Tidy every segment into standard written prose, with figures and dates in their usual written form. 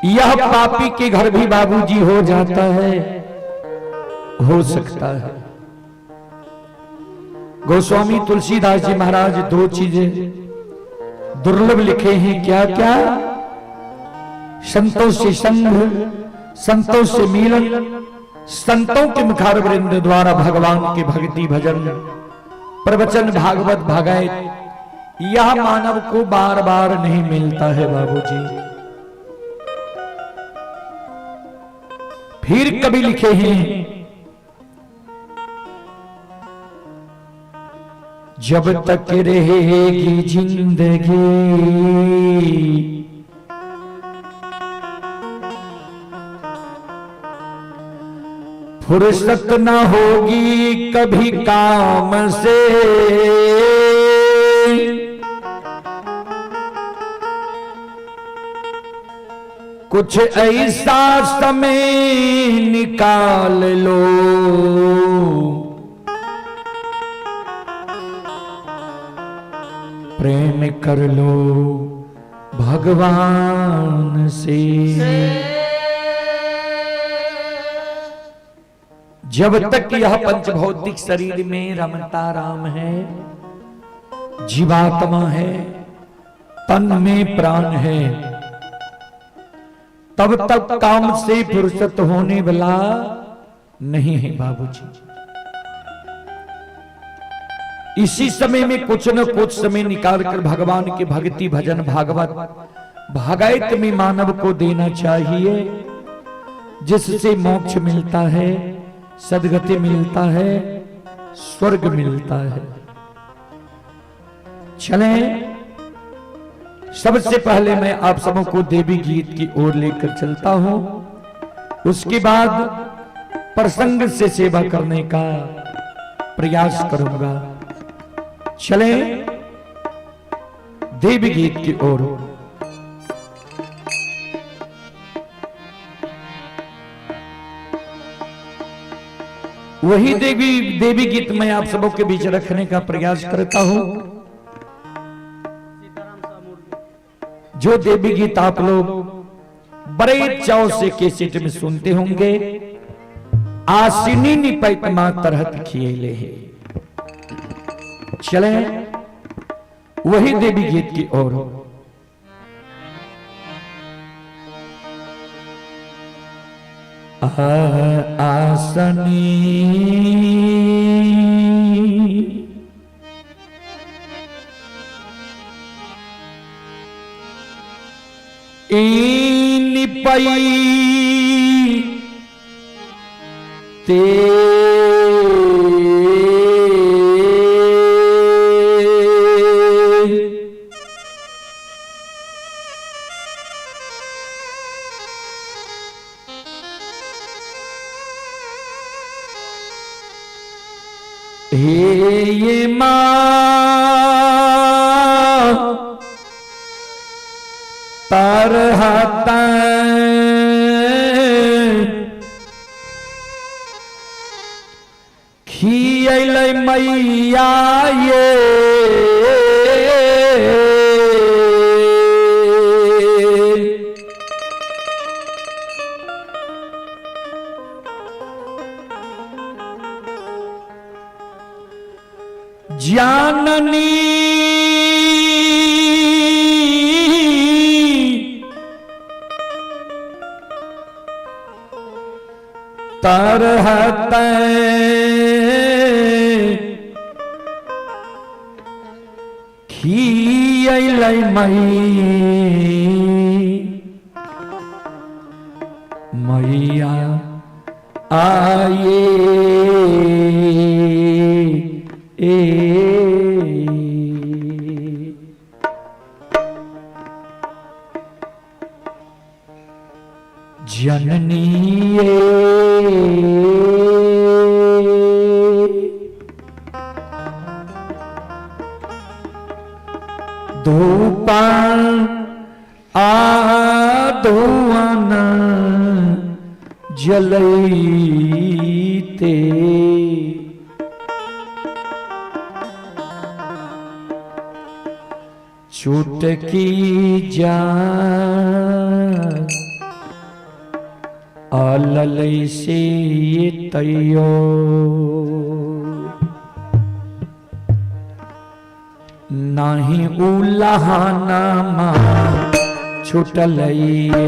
यह पापी के घर भी बाबूजी हो जाता है, हो सकता है। गोस्वामी तुलसीदास जी महाराज दो चीजें दुर्लभ लिखे हैं, क्या क्या? संतों से संग, संतों से मिलन, संतों के मुखारवृंद द्वारा भगवान के भक्ति भजन, प्रवचन, भागवत, भागवत, यह मानव को बार बार नहीं मिलता है बाबूजी। फिर कभी लिखे हैं, जब तक रहेगी जिंदगी, फुर्सत न होगी कभी काम से, कुछ ऐसा समय निकाल लो, प्रेम कर लो भगवान से। जब तक यह पंचभौतिक शरीर में रमता राम है, जीवात्मा है, तन में प्राण है, तब तक काम से फुर्सत होने वाला नहीं है बाबूजी। इसी समय में कुछ न कुछ समय निकालकर भगवान के भक्ति भजन भागवत भागवत में मानव को देना चाहिए, जिससे मोक्ष मिलता है, सदगति मिलता है, स्वर्ग मिलता है। चलें, सबसे पहले मैं आप सबों को देवी गीत की ओर लेकर चलता हूं, उसके बाद प्रसंग से सेवा करने का प्रयास करूंगा। चलें देवी गीत की ओर। वही देवी देवी गीत मैं आप सबों के बीच रखने का प्रयास करता हूं, जो देवी गीत आप लोग बड़े चाव से कैसेट में सुनते होंगे। आसिनी निपैत मां तरहत खियले है। चले वही देवी गीत की ओर। आसनी निपई ते हे ये मां तरहत खियलै मैया ये जाननी तरहत खियलै मैया आये ए। जननी धूपन आ धुअन जलैते चुटकी जा अललै से तैयो नाही उलहना माँ छुटलैये।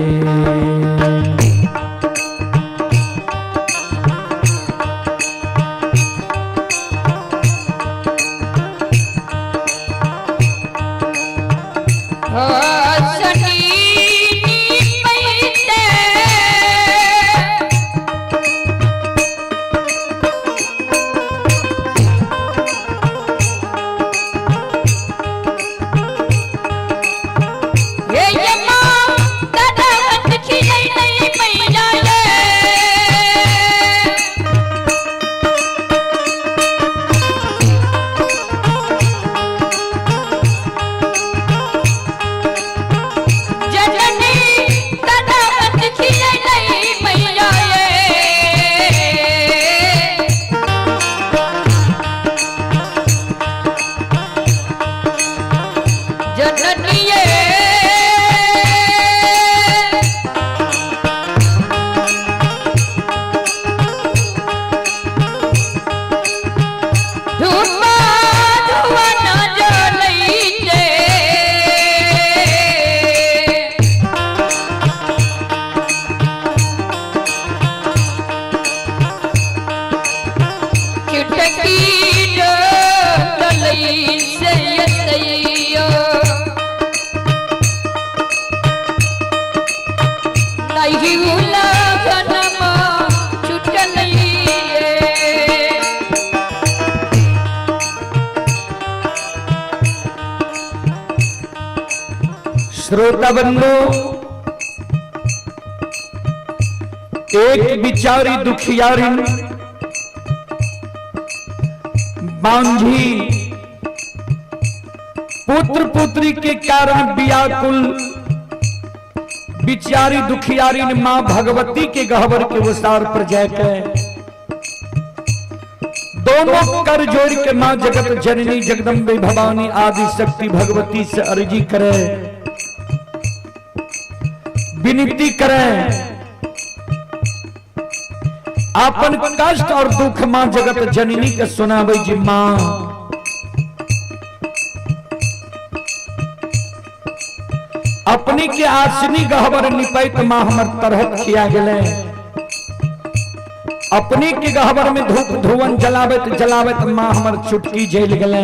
श्रोता बंधु, एक बिचारी दुखियारी बांझी पुत्र पुत्री के कारण व्याकुल बिचारी दुखियारी ने मां भगवती के गहबर के वसार पर जाकर दोनों कर जोड़ के मां जगत जननी जगदम्बे भवानी आदि शक्ति भगवती से अर्जी करे, विनती करें, अपन कष्ट और दुख मां जगत जननी के सुनावे जी। मां अपनी के आसनी गहबर निपैत मां हमर तरहत खिया गेले। अपनी के गहबर में धूप धुवन जलावत जलावत मां हमर चुटकी जल गेले।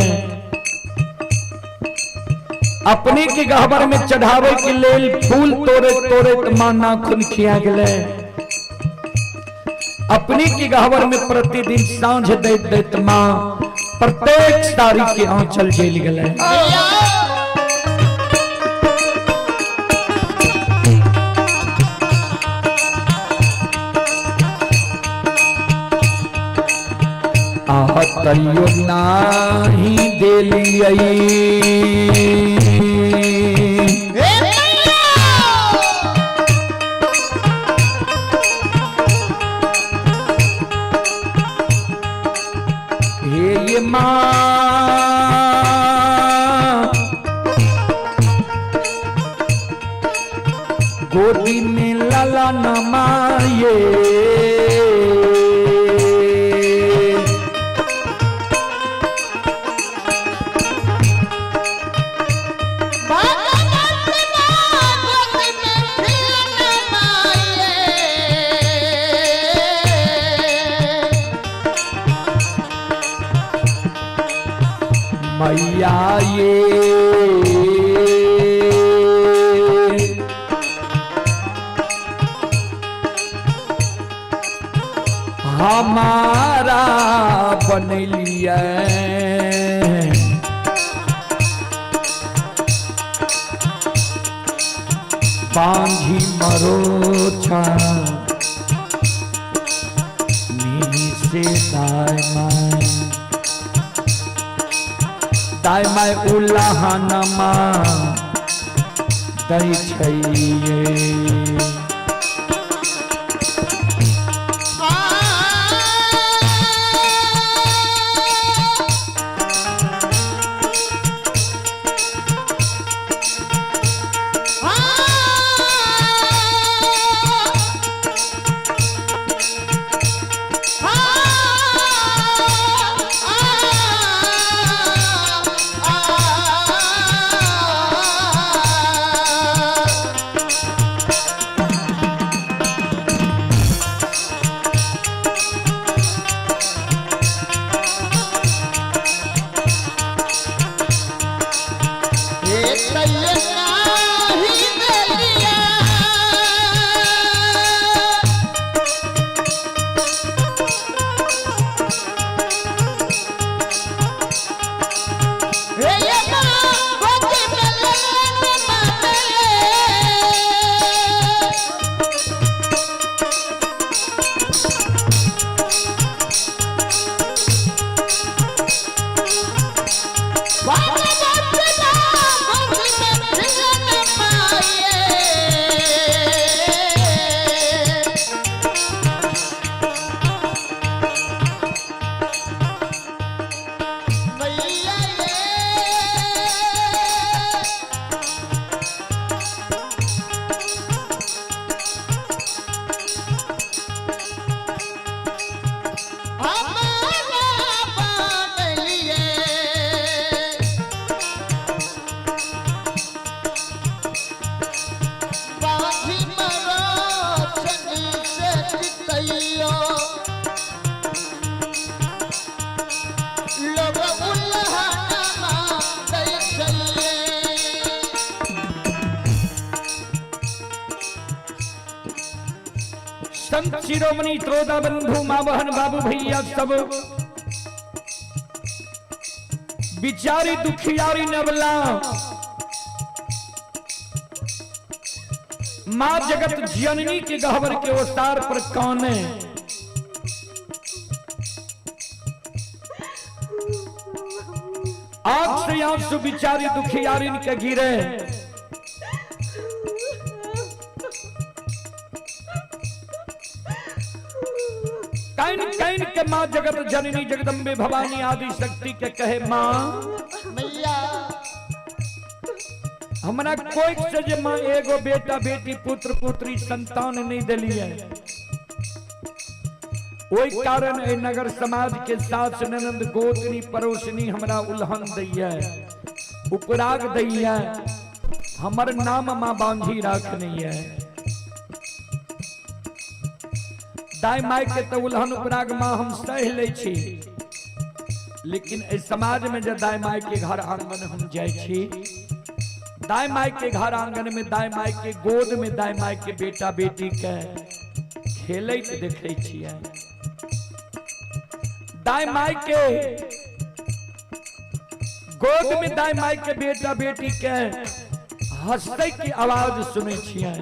अपने के गहबर में चढ़ावे के लेल फूल तोड़े तोड़े मां नाखून खिया गेले। अपने के गहबर में प्रतिदिन सांझ दैत दैत मां प्रत्येक साड़ी के आंचल जल गेले। आह तैयो नाही देलियै हे मां गोदी में लाला नमाये मैया ये हमारा बनलिए बांझी मरोछा नी से दाय माय दाय माय उलाहनमा दै छैये। देखियो लोग उल्हाना दै छलिए। संत शिरोमणि त्रोदा बंधु माँ बहन बाबू भैया सब बिचारी दुखियारी नवला माँ जगत जननी के गहवर के ओसार पर काने आग से आंसू बिचारी दुखियारी के गिरे। Can can के माँ जगत जननी जगदम्बे भवानी आदि शक्ति के कहे माँ मैया हमरा कोई से जे माँ एगो बेटा बेटी पुत्र पुत्री संतान नहीं दिलिए, ओहि कारण एहि नगर समाज के सास ननंद गोतनी पड़ोसनी हमरा उल्हन दैया, उपराग दैया, हमर नाम माँ बांझी राखने है। दाई माई के तो उल्हन उपराग माँ हम सह लै छी, लेकिन एहि समाज में जे दाई माई के घर आंगन हम जाइ छी, दाई माई के घर आंगन में दाई माई के गोद में दाई माई के बेटा बेटी के खेलैत देखै छियै, दाई माई के गोद में दाई माई के बेटा बेटी के हंसै के आवाज सुनै छियै।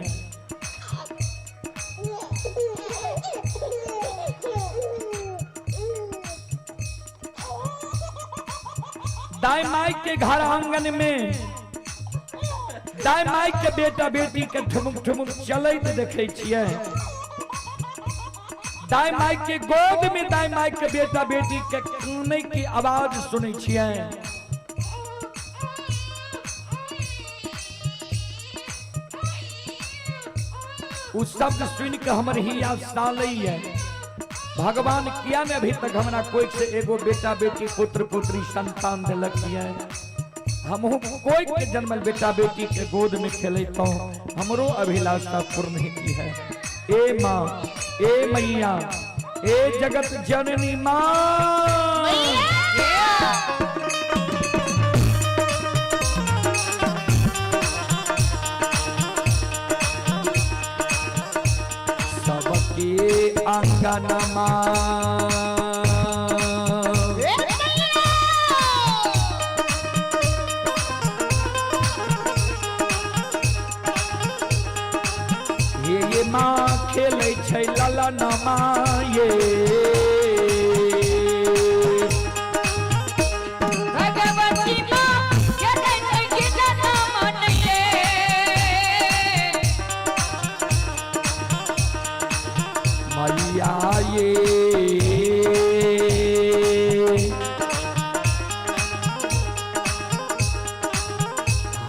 दाई माई के घर आंगन में दाई माई के बेटा बेटी के ठुमुक ठुमुक चलैत देखै छियै, दाई माई के गोद में दाई माई के बेटा बेटी के कानै के आवाज सुनै छियै। उ शब्द सुन के हमर हिया सालैया, भगवान किया ने अभी तक हमरा कोई से एगो बेटा बेटी पुत्र पुत्री संतान दिलक है। हमहू कोई के जन्मल बेटा बेटी के गोद में खेलता, हमरो अभिलाषा पूर्ण होती है। ए माँ, ए मैया, ए जगत जननी माँ, सबके अंगन माँ ये माँ खेलै छै ललन माँ ये। भगवती माँ खेलै छै किशन मन ये। मैया ये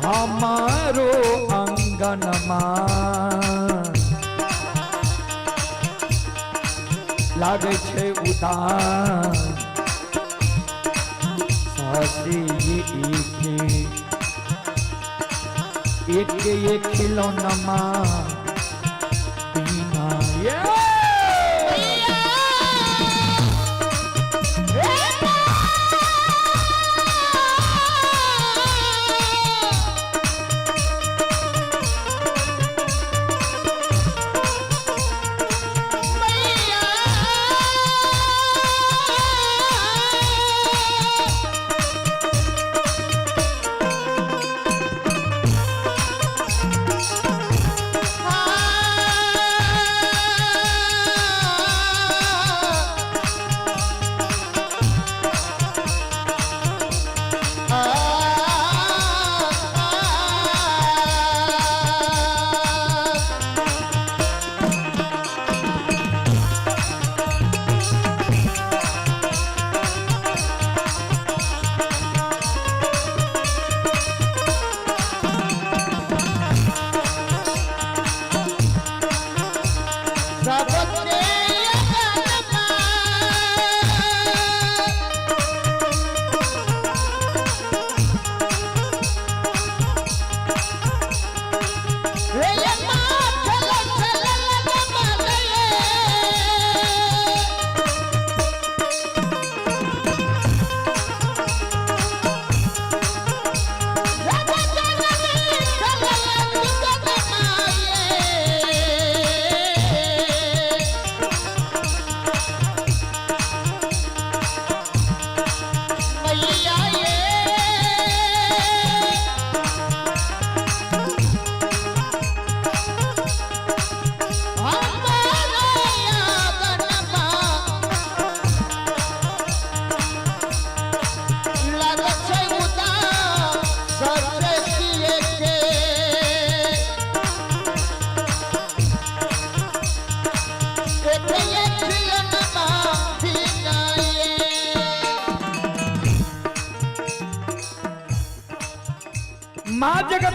हमारो अंगन माँ लागै छै उदास, सासे एक एक खिलौना माँ बिना ये। मैया।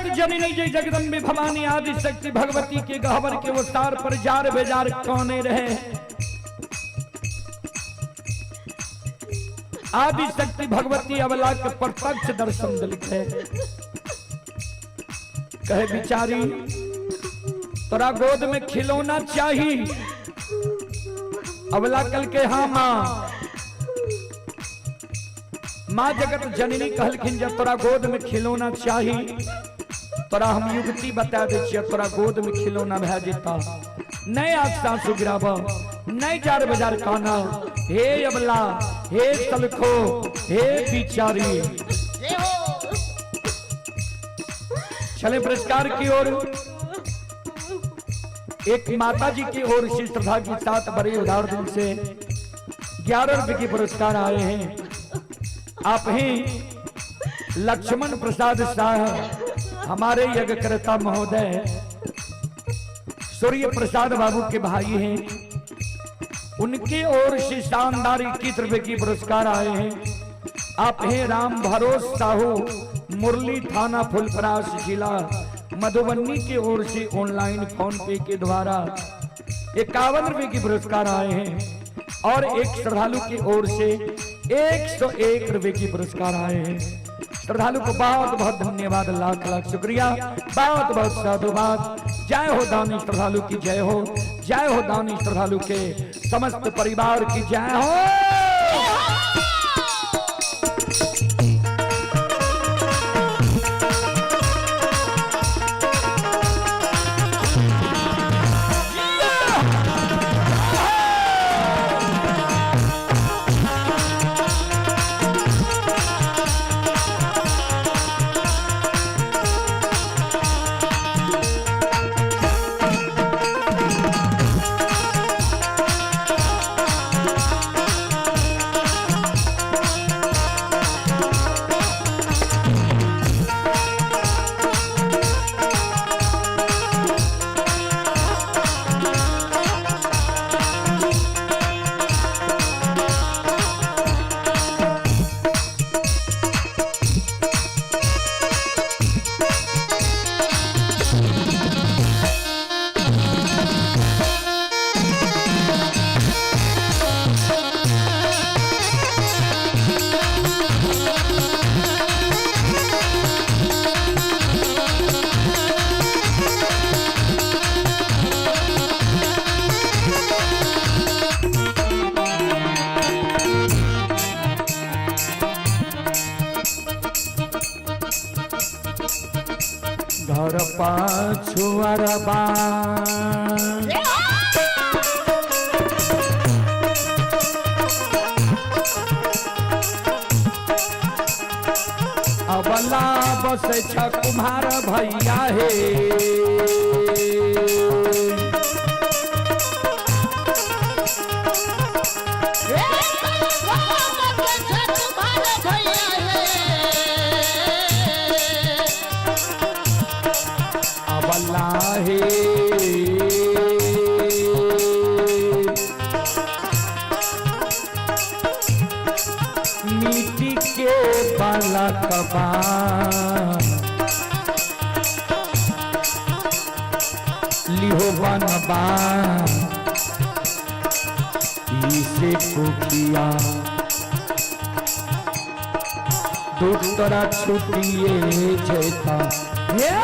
जगत जननी जय जगदम्बे भवानी आदि शक्ति भगवती के गहबर के अवतार पर जार बेजार कौने रहे। आदि शक्ति भगवती अबला के प्रत्यक्ष दर्शन दिल है। कहे बिचारी तोरा गोद में खिलौना चाहिए। अबला कल के हाँ माँ। माँ जगत जननी कहलखिन जब तोरा गोद में खिलौना चाहिए तोरा हम युक्ति बता दे छियै, तोरा गोद में खिलौना भए जेता। नहीं आज सासु गिराब, नहीं जार बाजार काना। हे अबला, हे सलखो, हे बिचारी। जय हो। चले पुरस्कार की ओर। एक माता जी की ओर से श्रद्धा के साथ बड़े उदार दिल से 11 रुपए के पुरस्कार आए हैं। आप ही लक्ष्मण प्रसाद शाह हमारे यज्ञकर्ता महोदय सूर्य प्रसाद बाबू के भाई हैं, उनकी ओर से शानदार 21 रुपए की पुरस्कार आए हैं। आप हैं राम भरोस साहू मुरली थाना फुलपरास जिला मधुबनी की ओर से ऑनलाइन फोन पे के द्वारा 51 रुपए की पुरस्कार आए हैं। और एक श्रद्धालु की ओर से 101 रुपए की पुरस्कार आए हैं। श्रद्धालु को बहुत बहुत धन्यवाद, लाख लाख शुक्रिया, बहुत बहुत साधुवाद। जय हो दानी श्रद्धालु की जय हो, जय हो दानी श्रद्धालु के समस्त परिवार की जय हो। घर पाछु अरबा अबला बस छ कुम्हार भैया हे। तुम्हारा भैया है। अबला हे मिट्टी के बालकबा लिहो बनबा इसे कुकिया दुख तोरा छुटिए जेता। हे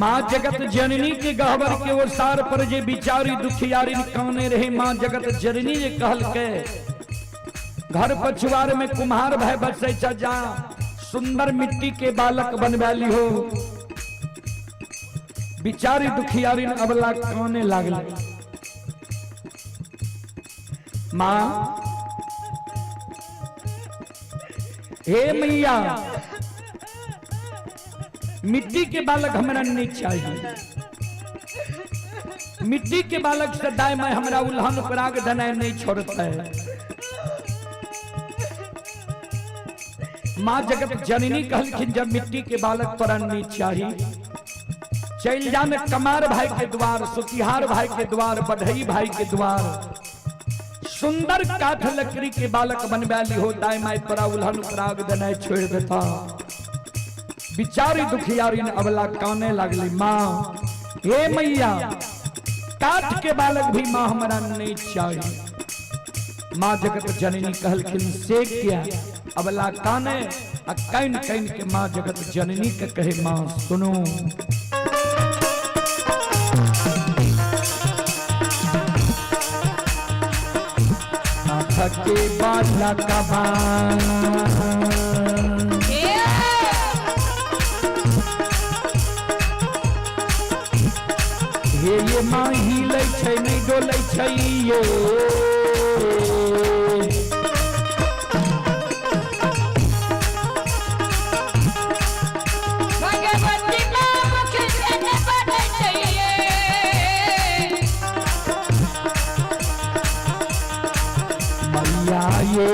माँ जगत जननी के गहबर के ओसार पर जे बिचारी दुखियारी काने रहे, माँ जगत जननी जे कहल के घर पछुआर में कुम्हार भाई बसे जा सुंदर मिट्टी के बालक बनवा हो। बिचारी दुखियारी अबला काने लागल। माँ हे मैया, मिट्टी के बालक हमरा नहीं चाहिए। मिट्टी के बालक से दाय में हमरा उल्हन पराग धनाय नहीं छोड़ता है। माँ जगत जननी कहलखिन जब मिट्टी के बालक तोरा नहीं चाहिए, चल जान कमार भाई के द्वार, सुतिहार भाई के द्वार, बढ़ई भाई के द्वार, सुंदर काठ लकड़ी के बालक बनवा ली हो, दाय माय तोरा उल्हन पराग धनाय छोड़ देता। बिचारी दुखियारी ने अबला काने लगली, माँ हे मैया, काठ के बालक भी माँ हमारा नहीं चाहिए। माँ जगत जननी कहलखिन से क्या? अबला काने आ can can के माँ जगत जननी के कहे, माँ सुनो, काठ के बालक हे ये माँ हिले छै नहीं डोलै छै ये, भगवती माँ मुख से न बनै छै। मैया ये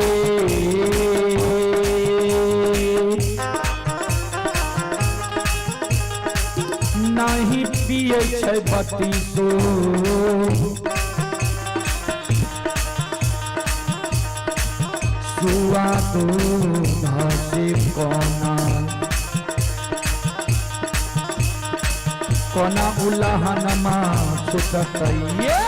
नहीं पिए छै बतीसो, सुआ दूध से कोना कोना उलहन मा छुटतै ये।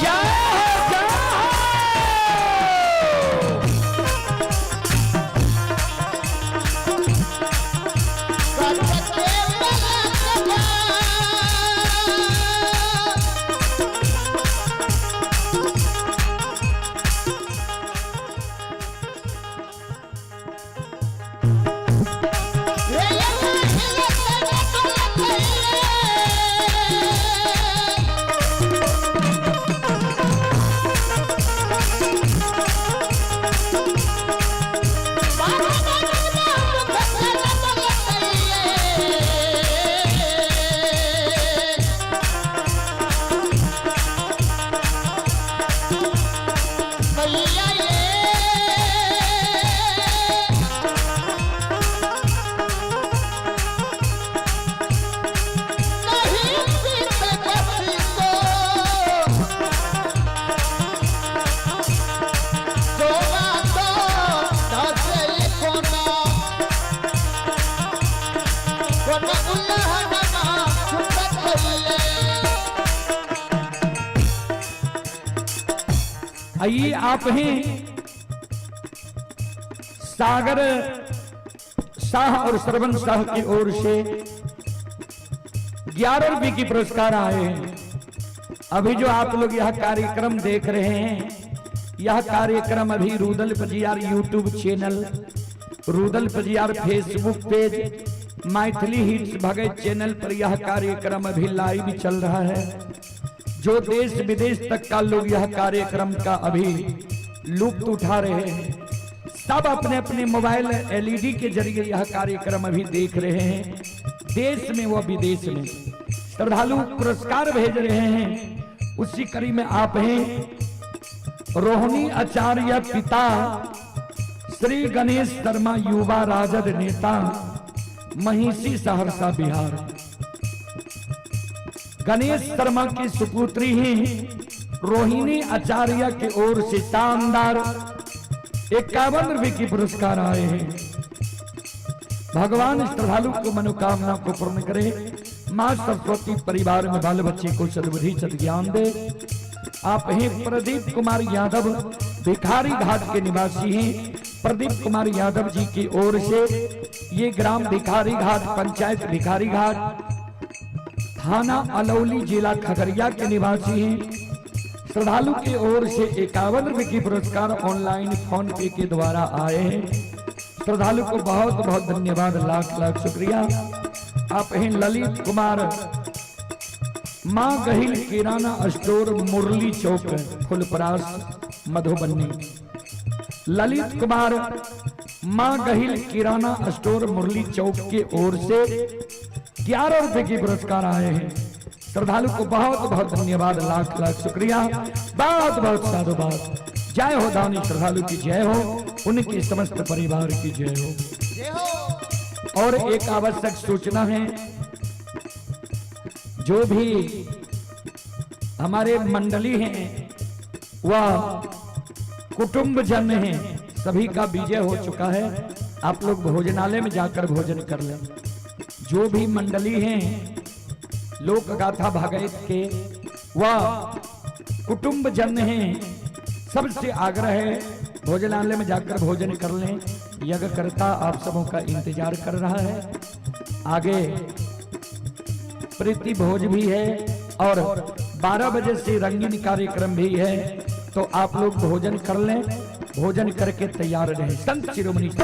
जय हो, जय हो। आइए आप ही सागर शाह और श्रवण शाह की ओर से 11 रुपए की पुरस्कार आए हैं। अभी जो आप लोग यह कार्यक्रम देख रहे हैं, यह कार्यक्रम अभी Rudal Pajiyar YouTube channel, Rudal Pajiyar Facebook page, Maithili hits Bhagat channel पर यह कार्यक्रम अभी लाइव चल रहा है। जो देश विदेश तक का लोग यह कार्यक्रम का अभी लुत्फ उठा रहे हैं, सब अपने अपने मोबाइल एलईडी के जरिए यह कार्यक्रम अभी देख रहे हैं, देश में व विदेश में। श्रद्धालु पुरस्कार भेज रहे हैं, उसी कड़ी में आप हैं रोहिणी आचार्य पिता श्री गणेश शर्मा, युवा राजद नेता, महिषी सहरसा बिहार। गणेश शर्मा की सुपुत्री ही रोहिणी आचार्य की ओर से शानदार 51 रुपए की पुरस्कार आए हैं। भगवान श्रद्धालु को मनोकामना को पूर्ण करे। मां सरस्वती परिवार में बाल बच्चे को सद्बुद्धि सद्ज्ञान दे। आप हैं प्रदीप कुमार यादव, भिखारी घाट के निवासी हैं। प्रदीप कुमार यादव जी की ओर से ये ग्राम भिखारी घाट, पंचायत भिखारी घाट, थाना अलौली, जिला खगड़िया के निवासी हैं। श्रद्धालु की ओर से 51 रुपए की पुरस्कार ऑनलाइन फोन पे के द्वारा आए हैं। श्रद्धालु को बहुत बहुत धन्यवाद, लाख लाख शुक्रिया। आप हैं ललित कुमार, मां गहिल किराना स्टोर, मुरली चौक, फुलपरास, मधुबनी। ललित कुमार, मां गहिल किराना स्टोर, मुरली चौक के ओर से 11 रुपए की पुरस्कार आए हैं। श्रद्धालु को बहुत बहुत धन्यवाद, लाख लाख शुक्रिया, बहुत बहुत साधुवाद। जय हो दानी श्रद्धालु की जय हो, उनके समस्त परिवार की जय हो। जय हो। और एक आवश्यक सूचना है, जो भी हमारे मंडली हैं वह कुटुंब जन हैं, सभी का विजय हो चुका है। आप लोग भोजनालय में जाकर भोजन कर लें। जो भी मंडली हैं लोक गाथा भागवत के वह कुटुंब जन हैं, सबसे आग्रह है भोजनालय में जाकर भोजन कर लें। यज्ञकर्ता आप सबों का इंतजार कर रहा है। आगे प्रीति भोज भी है और 12 बजे से रंगीन कार्यक्रम भी है, तो आप लोग भोजन कर लें। भोजन करके तैयार रहें। संत शिरोमणि हो।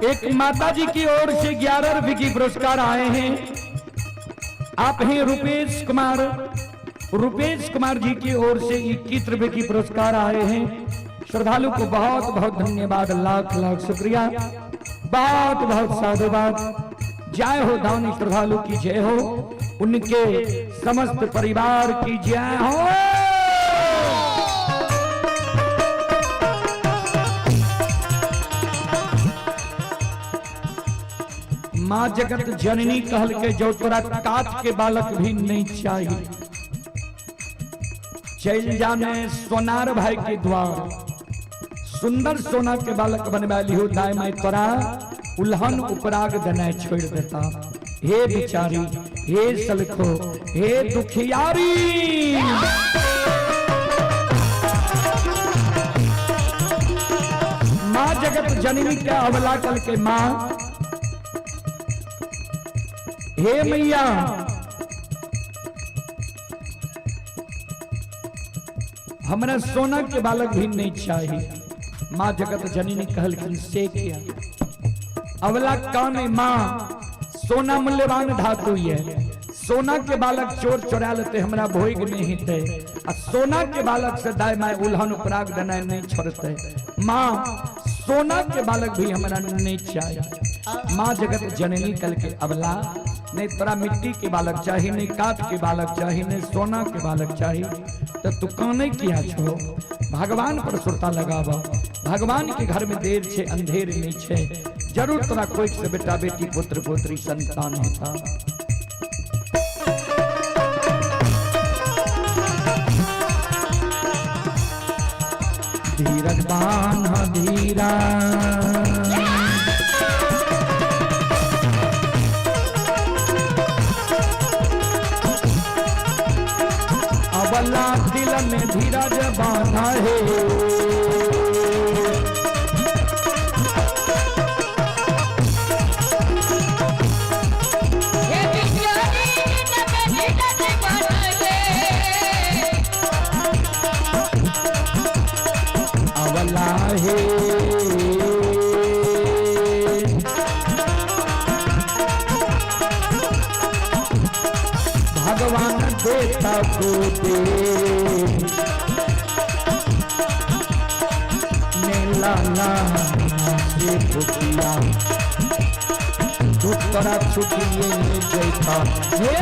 एक माता जी की ओर से 11 रुपए की पुरस्कार आए हैं। आप हैं रुपेश कुमार, रुपेश कुमार जी की ओर से 21 रुपए की पुरस्कार आए हैं। श्रद्धालु को बहुत बहुत धन्यवाद, लाख लाख शुक्रिया, बहुत बहुत साधुवाद। जय हो दानी श्रद्धालु की जय हो, उनके समस्त परिवार की जय हो। माँ जगत जननी कहल के जो तोरा काट के बालक भी नहीं चाहिए, चल जाने सोनार भाई के द्वार, सुंदर सोना के बालक बनवा लिहो, दाय माई तोरा उल्हन उपराग देना छोड़ देता। हे बिचारी, हे सलखो, हे दुखियारी, माँ जगत जननी के अवला कल के माँ, हे मैया, हमरा सोना के बालक भी नहीं चाहिए। माँ जगत जननी कहलखिन से किया अवला कान माँ, सोना मूल्यवान धातु है, सोना के बालक चोर चोरा लेते हमरा भोग नहीं थे, आ सोना के बालक से दाय my उल्हन उपराग देना नहीं छोड़ते। माँ सोना के बालक भी हमरा नहीं चाहिए। माँ जगत जननी कल के अबला, नहीं तोरा मिट्टी के बालक चाहिए, नहीं काठ के बालक चाहिए, नहीं सोना के बालक चाहिए, तो तू काने किया छो? भगवान पर सुरता लगावा, भगवान के घर में देर छे अंधेर नहीं छे, जरूर तोरा कोई से बेटा बेटी पुत्र पुत्री संतान होता। धीरज बान्ह धीरा, अबला दिल में धीरज बांधा है। हे बिचारी दिल में धीरज बांधे। अबला है भगवान देता को दे, ने लाला से भुकिया तू तोरा छुटिए जैता। हे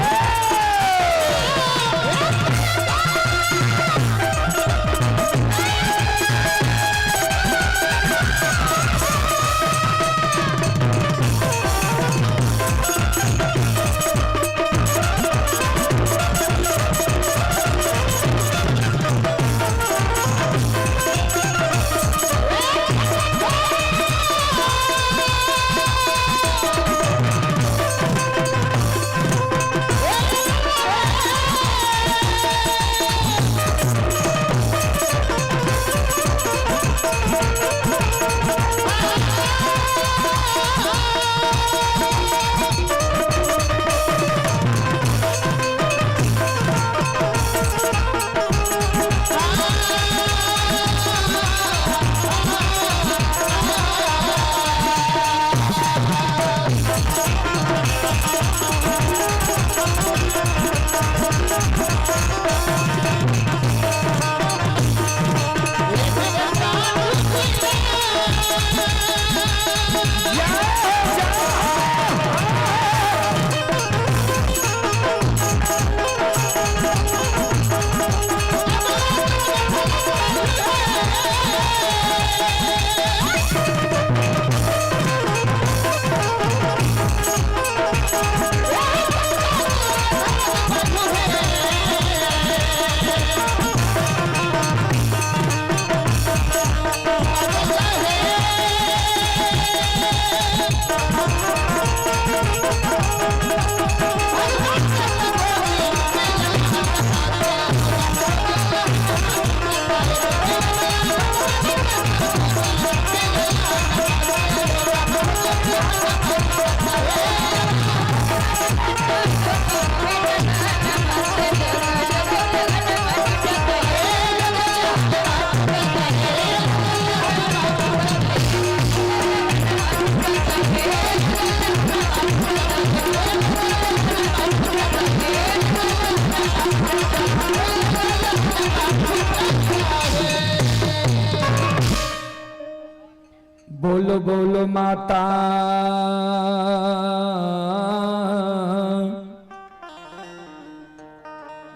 बोलो बोलो माता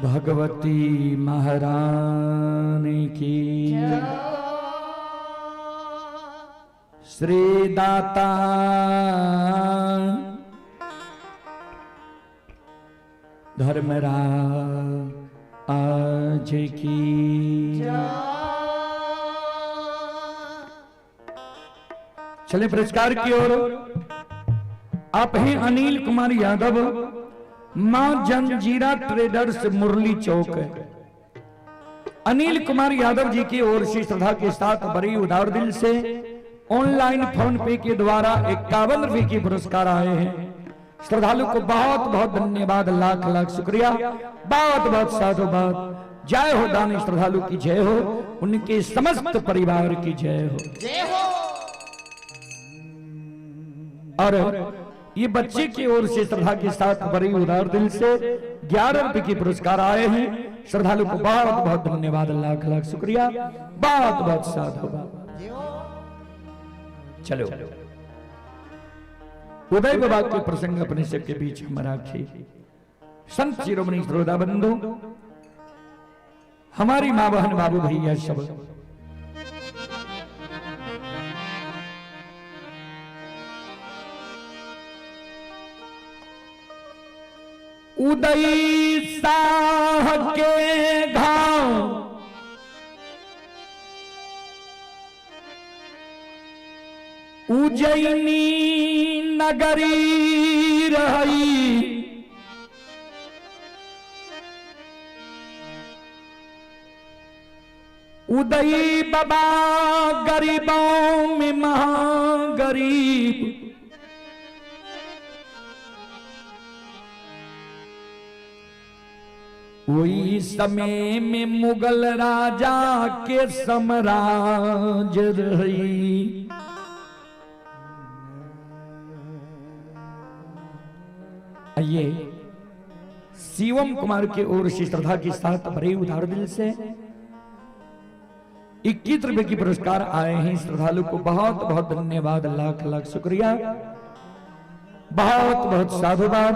भगवती महारानी की, श्री दाता धर्मराज की। चले पुरस्कार की ओर। आप हैं अनिल कुमार यादव, मां जंजीरा ट्रेडर्स मुरली चौक है। अनिल कुमार यादव जी की ओर से श्रद्धा के साथ बड़ी उदार दिल से ऑनलाइन फोन पे के द्वारा 51 रुपए के पुरस्कार आए हैं। श्रद्धालु को बहुत बहुत धन्यवाद, लाख लाख शुक्रिया, बहुत बहुत साधुवाद। जय हो दानी श्रद्धालु की जय हो, उनके समस्त परिवार की जय हो, जय हो। और ये बच्चे की ओर से श्रद्धा के साथ बड़ी उदार दिल से 11 रुपए के पुरस्कार आए हैं। श्रद्धालु को बहुत बहुत धन्यवाद, लाख लाख शुक्रिया, बहुत बहुत साधुवाद। चलो उदय बाबा के प्रसंग अपने सबके बीच हम राखी। संत शिरोमणि श्रोता बंधु, हमारी माँ बहन बाबू भैया सब, उदय साह के घाव उज्जैनी नगरी रही, उदयी बाबा गरीबों में महागरीब, वही समय में मुगल राजा के साम्राज्य रही। आइए शिवम कुमार के ओर से श्रद्धा के साथ बड़े उदार दिल से 21 रुपए की पुरस्कार आए हैं। श्रद्धालु को बहुत बहुत धन्यवाद, लाख लाख शुक्रिया, बहुत बहुत साधुवाद।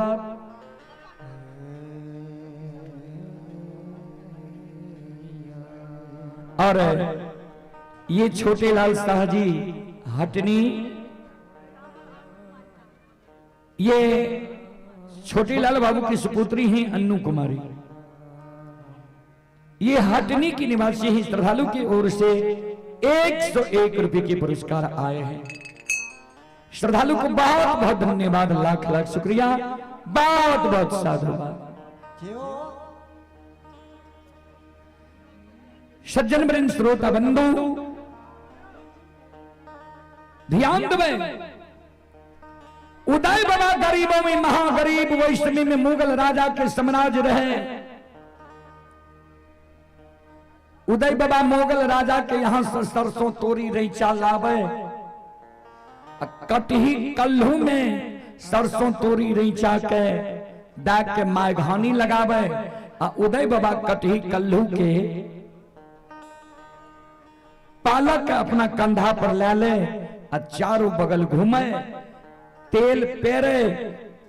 और ये छोटे लाल शाह जी हटनी, ये छोटे लाल बाबू की सुपुत्री हैं अन्नू कुमारी, ये हटनी की निवासी हैं। श्रद्धालु की ओर से 101 रुपए के पुरस्कार आए हैं। श्रद्धालु को बहुत बहुत धन्यवाद, लाख लाख शुक्रिया, बहुत बहुत साधुवाद। सज्जन वृंद श्रोता बंधु ध्यान देवे, उदय बाबा गरीबों में महागरीब, वही समय में मुगल राजा के साम्राज्य रहे। उदय बाबा मुगल राजा के यहां से सरसों तोरी रैचा लावे, कटही कल्हू में सरसों तोरी रैचा के दा के मायघानी लगावे, आ उदय बाबा कटही कल्हू के पालक अपना कंधा पर ले ले आ चारों बगल घूमे, तेल पेरे,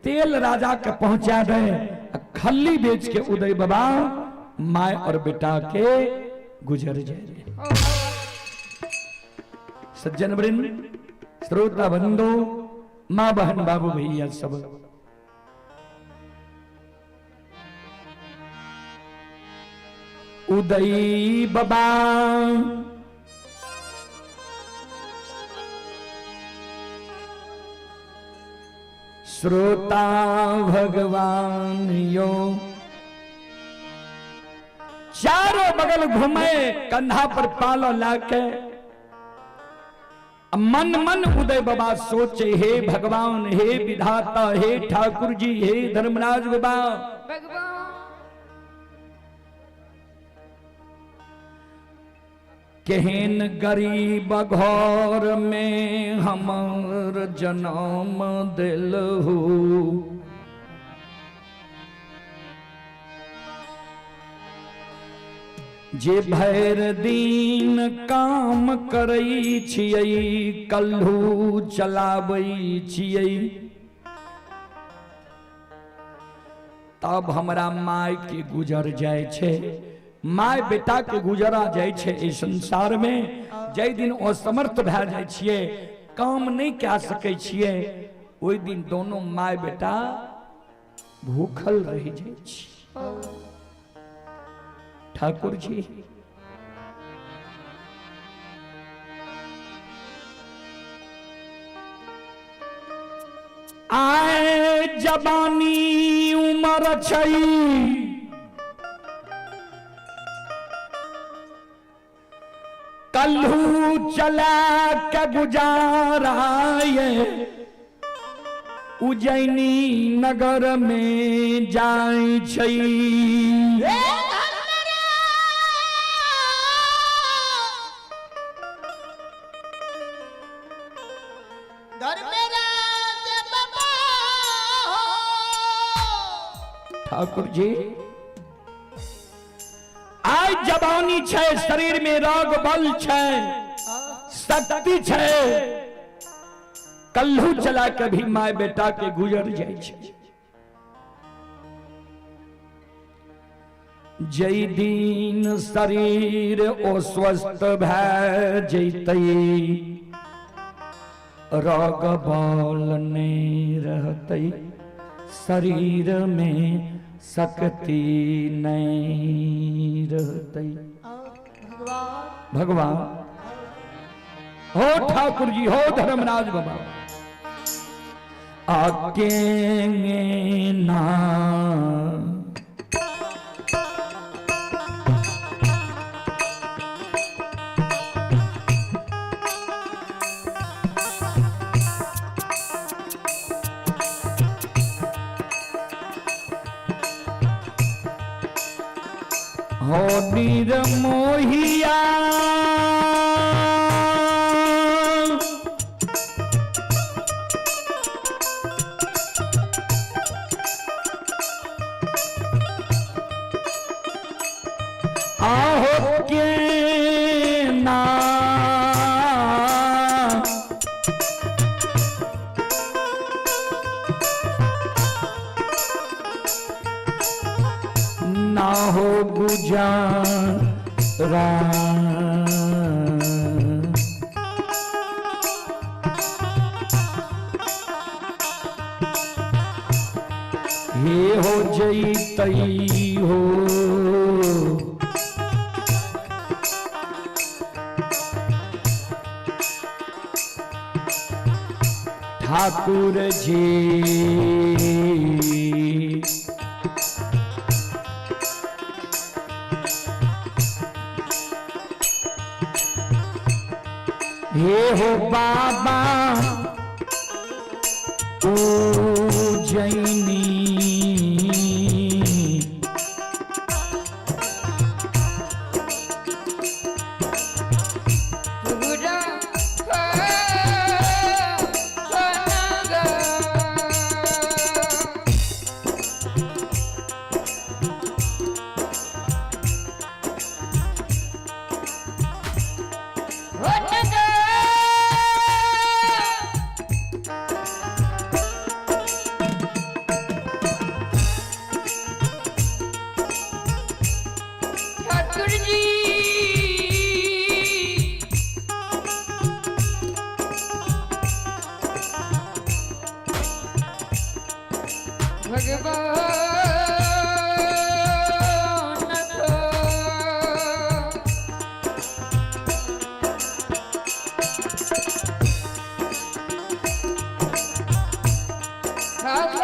तेल राजा के पहुंचा दे, खल्ली बेच के उदय बाबा my और बेटा के गुजर जाए। सज्जन वृंद श्रोता बंधु माँ बहन बाबू भैया सब, उदय बाबा श्रोता भगवान यो चारों बगल घूमे, कंधा पर पालो लाके मन मन उदय बाबा सोचे, हे भगवान, हे विधाता, हे ठाकुर जी, हे धर्मराज बाबा भगवान, केहन गरीब घर में हमर जन्म दिलहु, जे भैर दिन काम करै छियै, कल्हू चलाबै छियै, तब हमरा my के गुजर जाय छै, my बेटा के गुजरा जाय छै इस संसार में। जै दिन असमर्थ भए जाय छियै, काम नहीं कए सकै छियै, ओहि दिन दोनों my बेटा भूखल रहि जाय छै। ठाकुर जी आए जवानी उमर छै, कल्हू चला के गुजाराए, उज्जैनी नगर में जाय छै। ठाकुर जी आइ जवानी छै, शरीर में रोग बल छै, शक्ति छै, कल्लू चला के भी माय बेटा के गुजर जाइ छै। जै दिन शरीर अस्वस्थ भए जैतै, रोग बल नहीं रहतै, शरीर में शक्ति नहीं रहतै। भगवान हो ठाकुर जी, हो धर्मराज बाबा, आके ना हो निरमोहिया आहो के ना ना हो गुजारा। हे हो जैतई हो ठाकुर जी, हे हो बाबा उज्जैनी। पूरा नगर। हो नगर। ठाकुर जी भगवान को।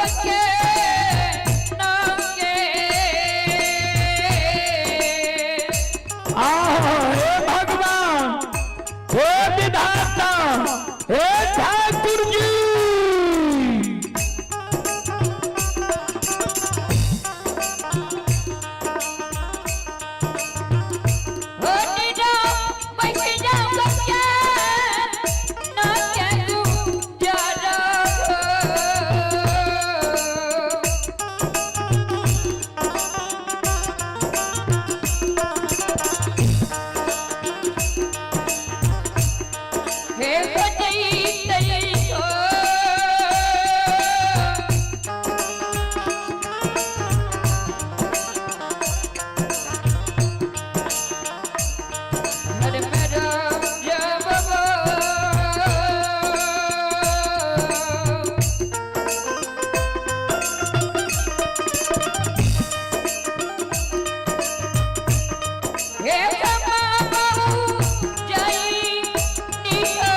के नाम के आहो हे भगवान, हे विधाता, हे ठाकुर जी, हो निरा मैया के ना के गुजारा हो। हे बजई तई हो। हर मेरा जब हे बाबा बहु जई निहा।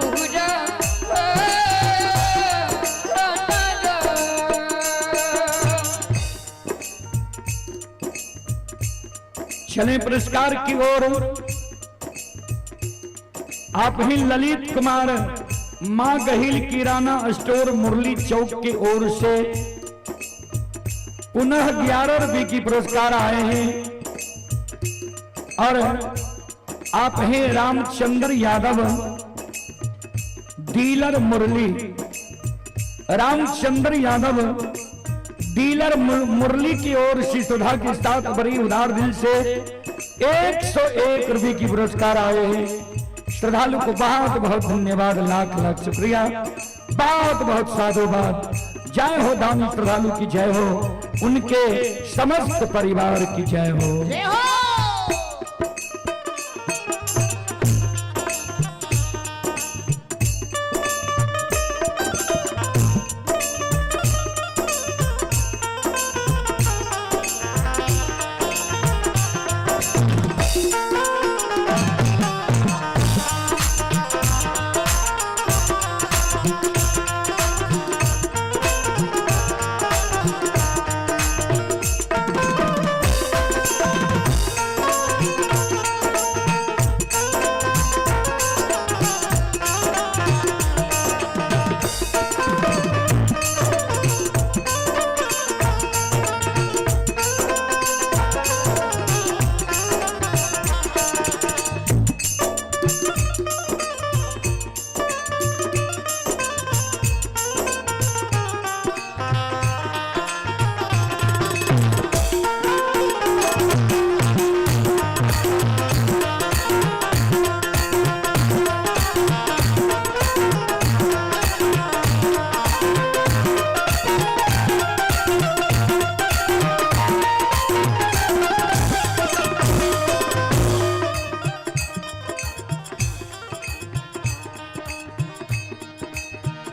पूरा चले पुरस्कार की ओर। आप ही ललित कुमार मां गहिल किराना स्टोर मुरली चौक की ओर से पुनः 11 रुपए की पुरस्कार आए हैं। और आप हैं रामचंद्र यादव डीलर मुरली, रामचंद्र यादव डीलर मुरली की ओर से सुधा के साथ बड़ी उदार दिल से 101 रुपए की पुरस्कार आए हैं। श्रद्धालु को बहुत बहुत धन्यवाद, लाख लाख शुक्रिया, बहुत बहुत साधुवाद। जय हो दानी श्रद्धालु की जय हो, उनके समस्त परिवार की जय हो। जय हो।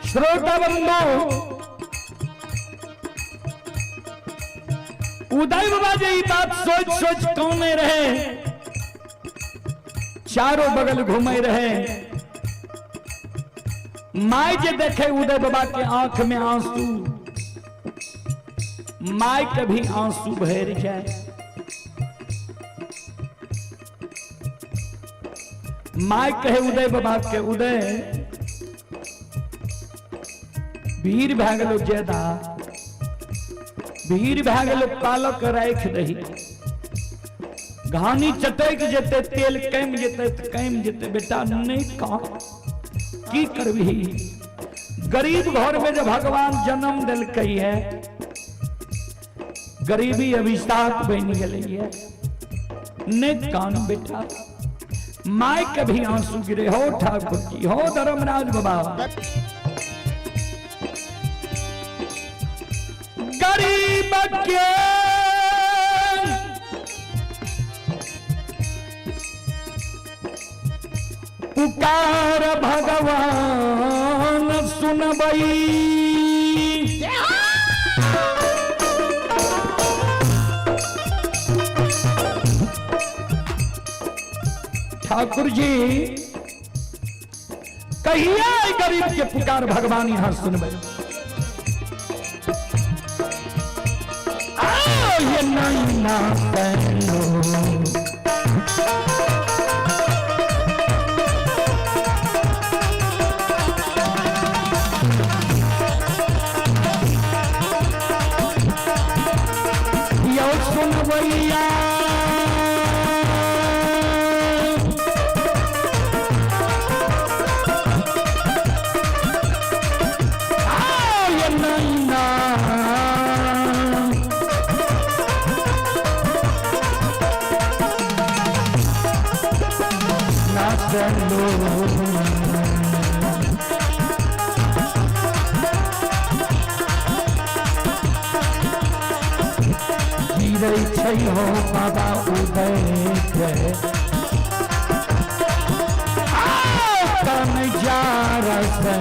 श्रोता बंधु, उदय बाबा जी बात सोच सोच कौने रहे, चारों बगल घूमे रहे। माई जे देखे उदय बाबा के आंख में आंसू, माई कभी आंसू भर जाए। माई कहे उदय बाबा के, उदय भीड़ भए गेलो ज्यादा, भीड़ भए गेलो, पालक राखि दही, घानी चटक जेते, तेल कम जेते त कम जेते, बेटा नहीं कह की करबही। गरीब घर में जब भगवान जन्म देलकै है, गरीबी अभिशाप बनि गेलै है, नहीं कान बेटा। My कभी आंसू गिरे हो ठाकुर जी, हो धर्मराज बाबा। गरीब के पुकार भगवान सुनबई, ठाकुर जी कहिया गरीब के पुकार भगवान यहां सुनबई। ये नैना पहलो यो सुनवैया, ये नैना गिरै छै हो बाबा उदय के तन जा रसे।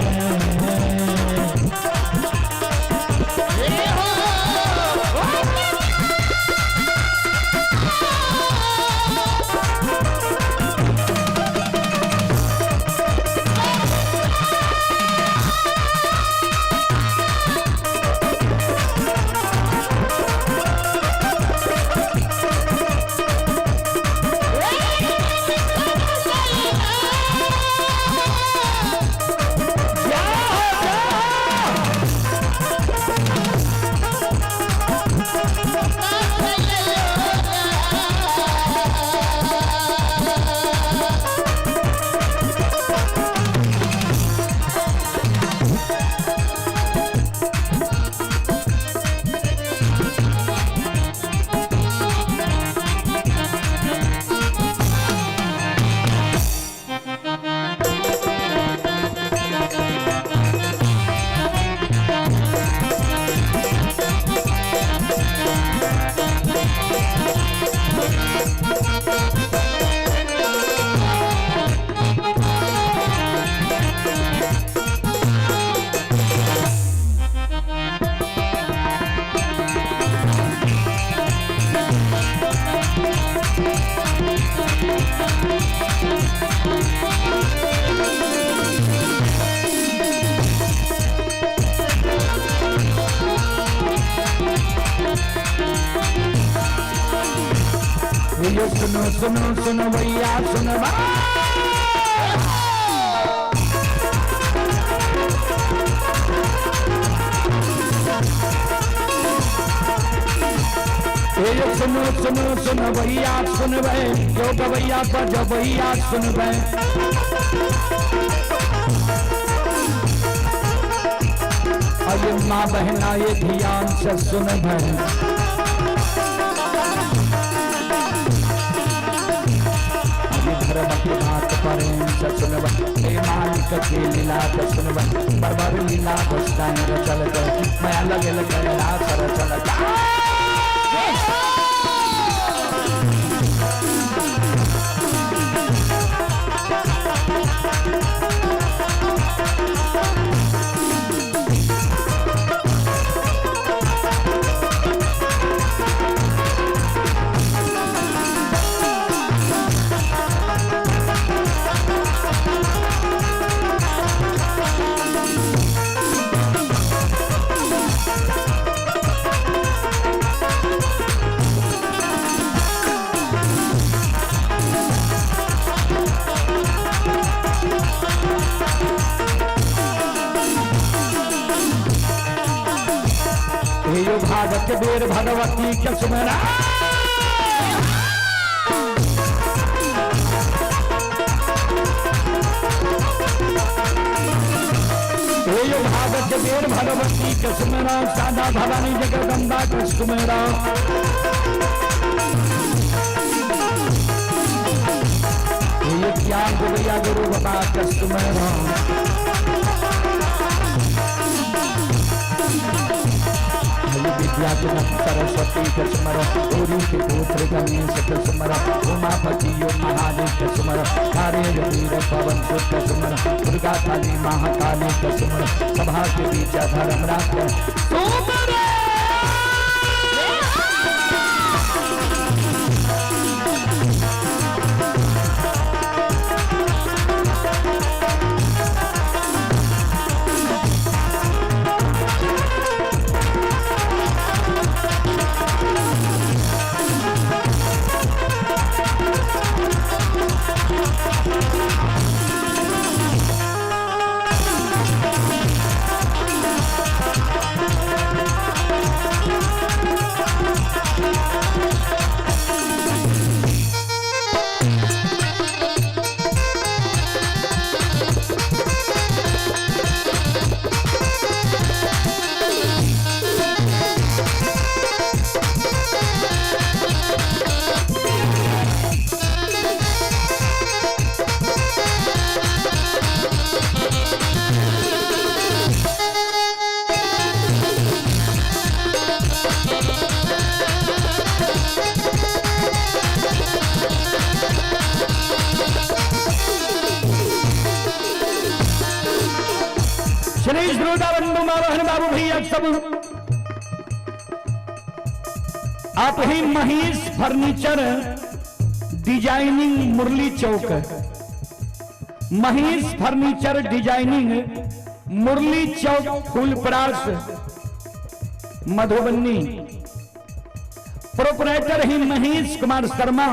हे सुनो सुनो सुनो भैया सुनो। हे सुनो सुनो सुनो भैया सुनबै, यो गवैया बजबैया सुनबै। अरे माँ बहना ये ध्यान से सुनबै। धर्म के बात प्रेम से सुनबै, हे मालिक के लीला के सुनबै। बरबर लीला गोसाई रचल गए, माया लगल कैलाश रचल गए। हे भागत बेर भगवती के सुमरा। हे भागत बेर भगवती के सुमरा, सादा भवानी जगदम्बा के सुमरा। हे ज्ञान गोवैया गुरु बाबा के सुमरा। विद्या के सरस्वती के सुमर, गौरी के पुत्र गणेश के सुमर, उमापति यो महादेव के सुमर, हरे वीर पवन सुत के सुमर, दुर्गा काली महाकाली के सुमर, सभा के बीच धर्म राज सुमर। श्री श्रोता बंधु माँ बहन बाबू भैया सब, आप ही महेश फर्नीचर डिजाइनिंग मुरली चौक, महेश फर्नीचर डिजाइनिंग मुरली चौक फूलपरास मधुबनी। प्रोपराइटर ही महेश कुमार शर्मा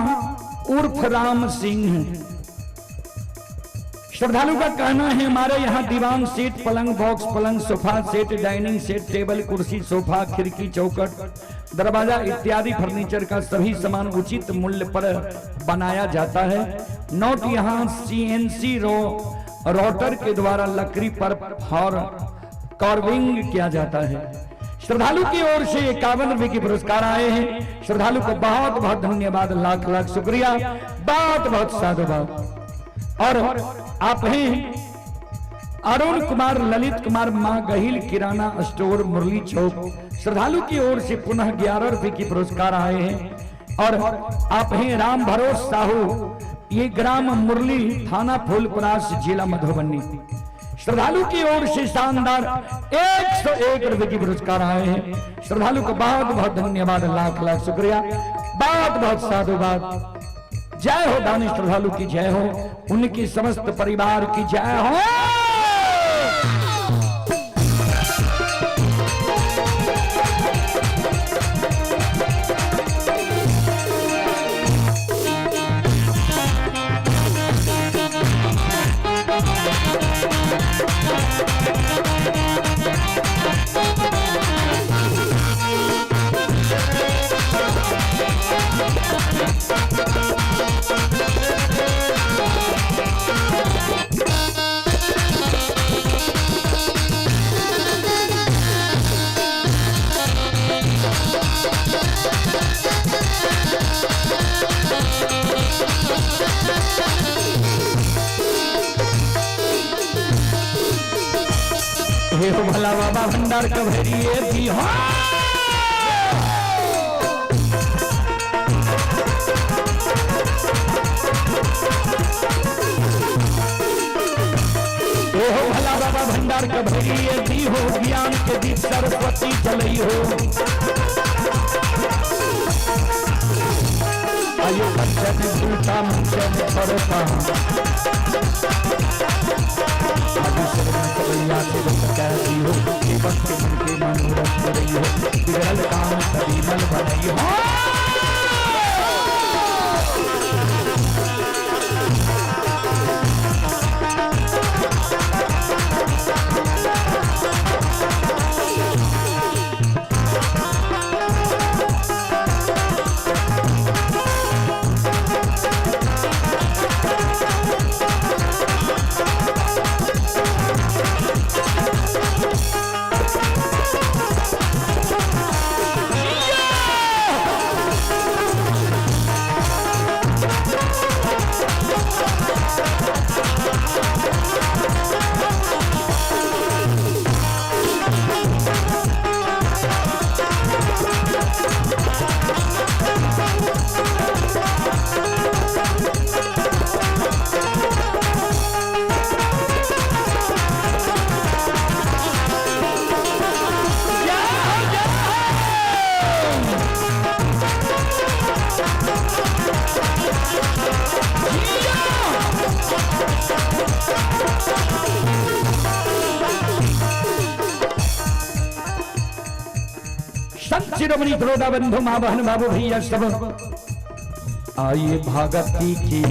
उर्फ राम सिंह। श्रद्धालु का कहना है हमारे यहाँ दीवान सेट, पलंग, बॉक्स पलंग, sofa set, dining set, table, कुर्सी, सोफा, खिड़की, चौखट, दरवाजा इत्यादि फर्नीचर का सभी सामान उचित मूल्य पर बनाया जाता है। नोट, यहाँ सीएनसी रोटर के द्वारा लकड़ी पर फॉर कार्विंग किया जाता है। श्रद्धालु की ओर से 51 रुपए के पुरस्कार आए हैं। श्रद्धालु को बहुत बहुत धन्यवाद, लाख लाख शुक्रिया, बहुत बहुत साधुवाद। और आप हैं अरुण कुमार, ललित कुमार, मां गहिल किराना स्टोर मुरली चौक। श्रद्धालु की ओर से पुनः 11 रुपए की पुरस्कार आए हैं। और आप हैं राम भरोस साहू, ये ग्राम मुरली, थाना फूलपरास, जिला मधुबनी। श्रद्धालु की ओर से शानदार 101 रुपए की पुरस्कार आए हैं। श्रद्धालु को बहुत बहुत धन्यवाद, लाख लाख शुक्रिया, बहुत बहुत साधुवाद। जय हो दानी श्रद्धालु की जय हो, उनकी समस्त परिवार की जय हो। हे हो भला बाबा भंडार कभरिए भी हो। हे हो भला बाबा भंडार कभरिए भी हो, ज्ञान के दीप सरस्वती जलई हो। आयो कंचन झूठा मुंचन परोपा, हो मन के मनोरथ करई हो, बिगड़ल काम सभी मल बनई हो। संत शिरोमणि द्रोदा बंधु माँ बहन बाबू भैया सब आइए भगती की।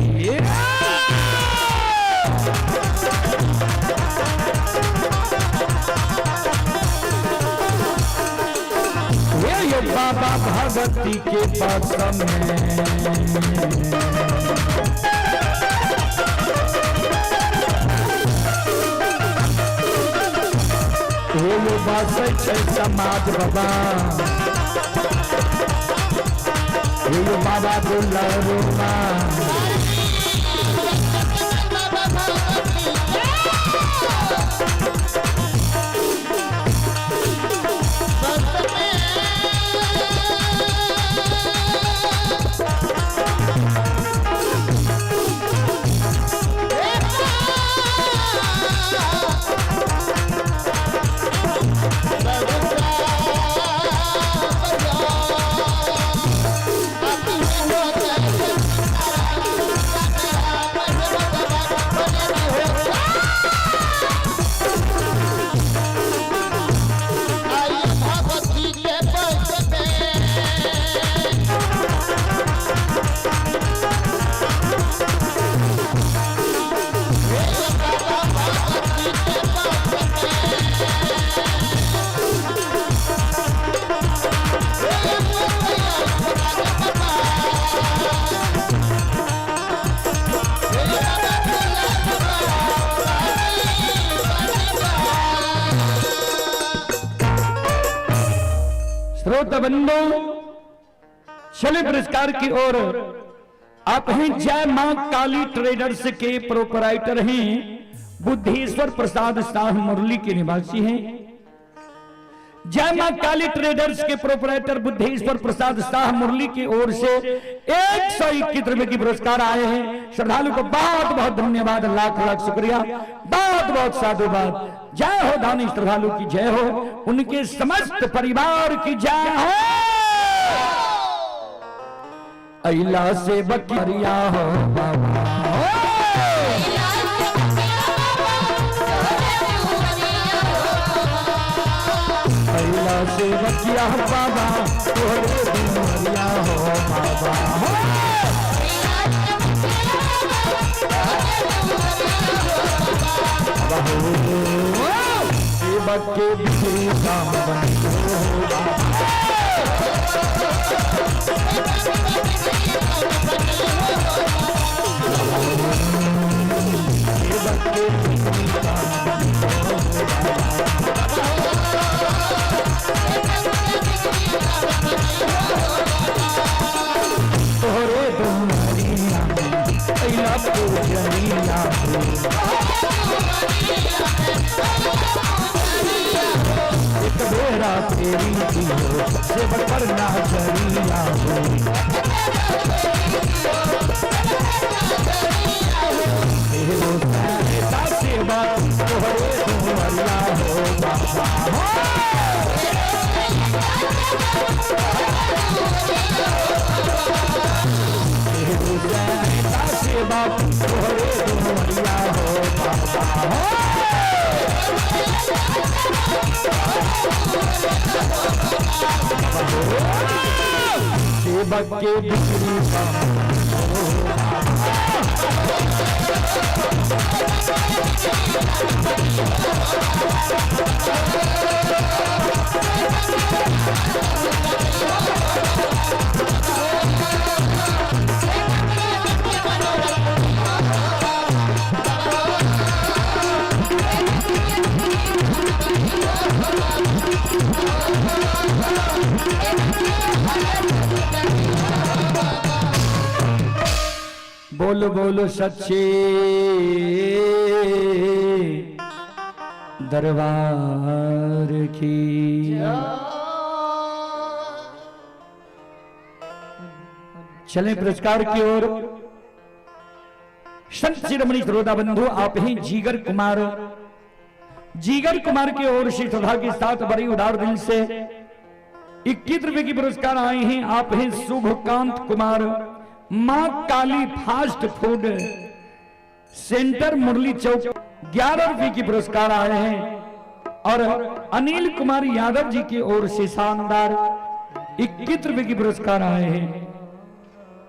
ये बाबा भगती के पास में हे बसै छै समाज बाबा, हे बाबा दुलरुमा। श्रोता बंधु, चले पुरस्कार की ओर। आप हैं जय मां काली ट्रेडर्स के प्रोपराइटर हैं, बुद्धेश्वर प्रसाद शाह मुरली के निवासी हैं। जय मां काली ट्रेडर्स के प्रोपराइटर बुद्धेश्वर प्रसाद शाह मुरली की ओर से 121 रुपए की पुरस्कार आए हैं। श्रद्धालु को बहुत बहुत धन्यवाद, लाख लाख शुक्रिया, बहुत बहुत साधुवाद। जय हो दानी श्रद्धालु की जय हो, उनके समस्त परिवार की जय हो। अइला से बकरिया हो बाबा, अइला से बकिया बाबा, तोहरे दुआरिया हो बाबा। सेवक के बिखरी काम बनी हो बाबा। सेवक के बिखरी काम बनी हो तोहरे दुआरिया अइला पूजनिया हो। एक बेरा फेरी दियो सेवक पर नजरिया हो। तेरो सहायता सेवा तोहरे दुआरिया हो बाबा हो। तेरो सहायता सेवा तोहरे दुआरिया हो बाबा हो। सेवक के बिक्री का। बोलो बोलो सच्चे दरबार की। चलें पुरस्कार की ओर। संत शिरोमणि श्रोता बंधु, आप ही जीगर कुमार, जीगर कुमार की ओर से श्रद्धा के साथ बड़ी उदार दिल से 21 रुपए की पुरस्कार आए हैं। आप हैं शुभकांत कुमार, मां Kali fast food centre Murli Chowk, 11 रुपए की पुरस्कार आए हैं। और अनिल कुमार यादव जी की ओर से शानदार 21 रुपए की पुरस्कार आए हैं।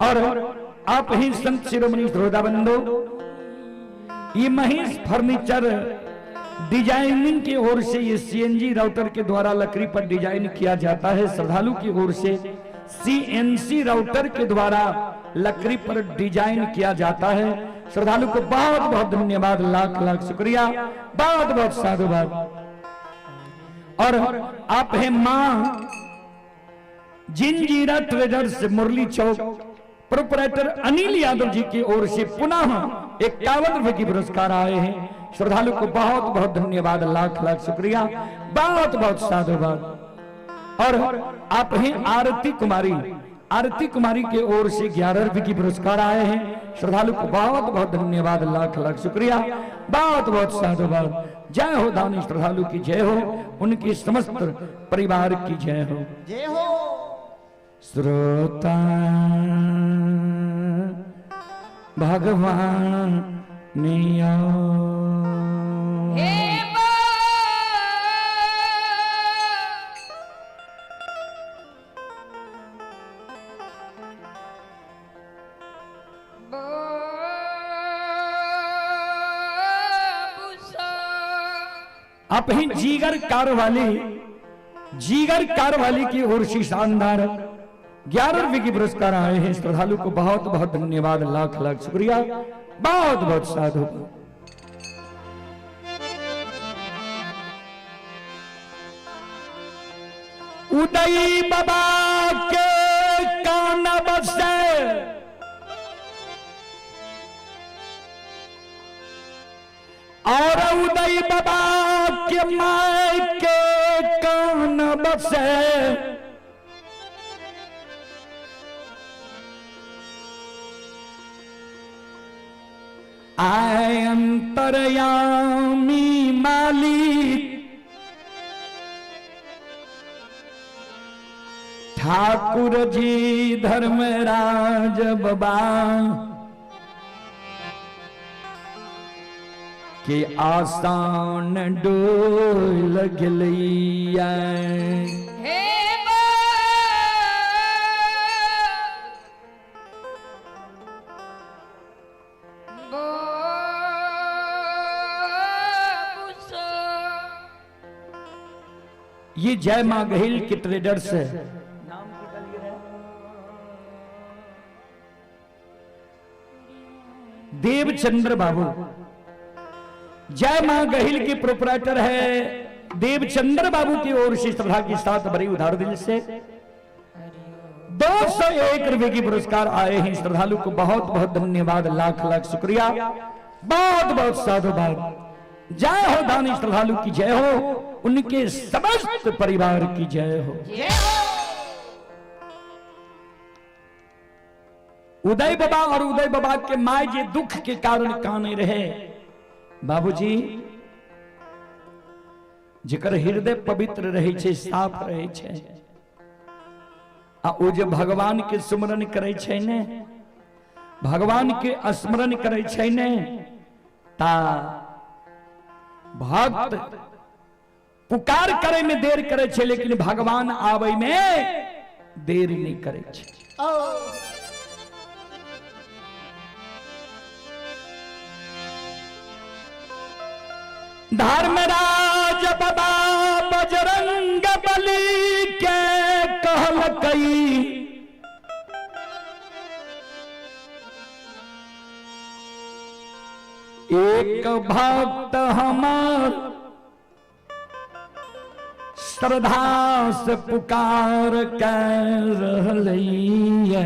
और आप ही संत शिरोमणि श्रोता बंधु, ये महेश फर्नीचर डिजाइनिंग की ओर से ये सीएनजी राउटर के द्वारा लकड़ी पर डिजाइन किया जाता है। श्रद्धालु की ओर से सीएनसी राउटर के द्वारा लकड़ी पर डिजाइन किया जाता है। श्रद्धालु को बहुत बहुत धन्यवाद, लाख लाख शुक्रिया, बहुत बहुत साधुवाद। और आप हैं मां जिंजीरा ट्रेडर्स मुरली चौक प्रोपराइटर अनिल यादव जी की ओर से पुनः 51 रुपए की पुरस्कार आए हैं। श्रद्धालु को बहुत बहुत धन्यवाद, लाख लाख शुक्रिया, बहुत बहुत साधुवाद। और आप हैं आरती कुमारी, आरती कुमारी के ओर से 11 रुपए की पुरस्कार आए हैं। श्रद्धालु को बहुत बहुत धन्यवाद, लाख लाख शुक्रिया, बहुत बहुत साधुवाद। जय हो दानी श्रद्धालु की जय हो, उनके समस्त परिवार की जय हो। जय हो। श्रोता भगवान निया हे आप ही जीगर कार वाली, जीगर कार वाली की ओर से शानदार 11 रुपए की पुरस्कार आए हैं। श्रद्धालु को बहुत बहुत धन्यवाद, लाख लाख शुक्रिया, बहुत बहुत साधु। उदय बाबा के कान बसे और उदय बाबा के my के कान बसे, आय अंतरयामी मालिक ठाकुर जी धर्मराज बाबा के आसान डोल गेलैया। हे ये जय मां गहिल के ट्रेडर्स है। देवचंद्र बाबू जय मां गहिल के प्रोपराइटर है। देवचंद्र बाबू की ओर से श्रद्धा के साथ बड़ी उधार दिल से 201 रुपए की पुरस्कार आए हैं। श्रद्धालु को बहुत बहुत धन्यवाद, लाख लाख शुक्रिया, बहुत बहुत साधुवाद। जय हो दानी श्रद्धालु की जय हो, उनके समस्त परिवार की जय हो। जय हो। उदय बाबा और उदय बाबा के my जे दुख के कारण काने रहे, बाबूजी जेकर हृदय पवित्र रहे छे, साफ रहे छे, आ ओ जे भगवान के सुमरन करे छे ने, भगवान के स्मरण करे छे ने, ता भक्त पुकार करे में देर करे छे, लेकिन भगवान आवे में देर नहीं करे छे। धर्मराज बाबा बजरंग बली के कहलकई, एक भक्त हमार श्रद्धा से पुकार कर रहलैया।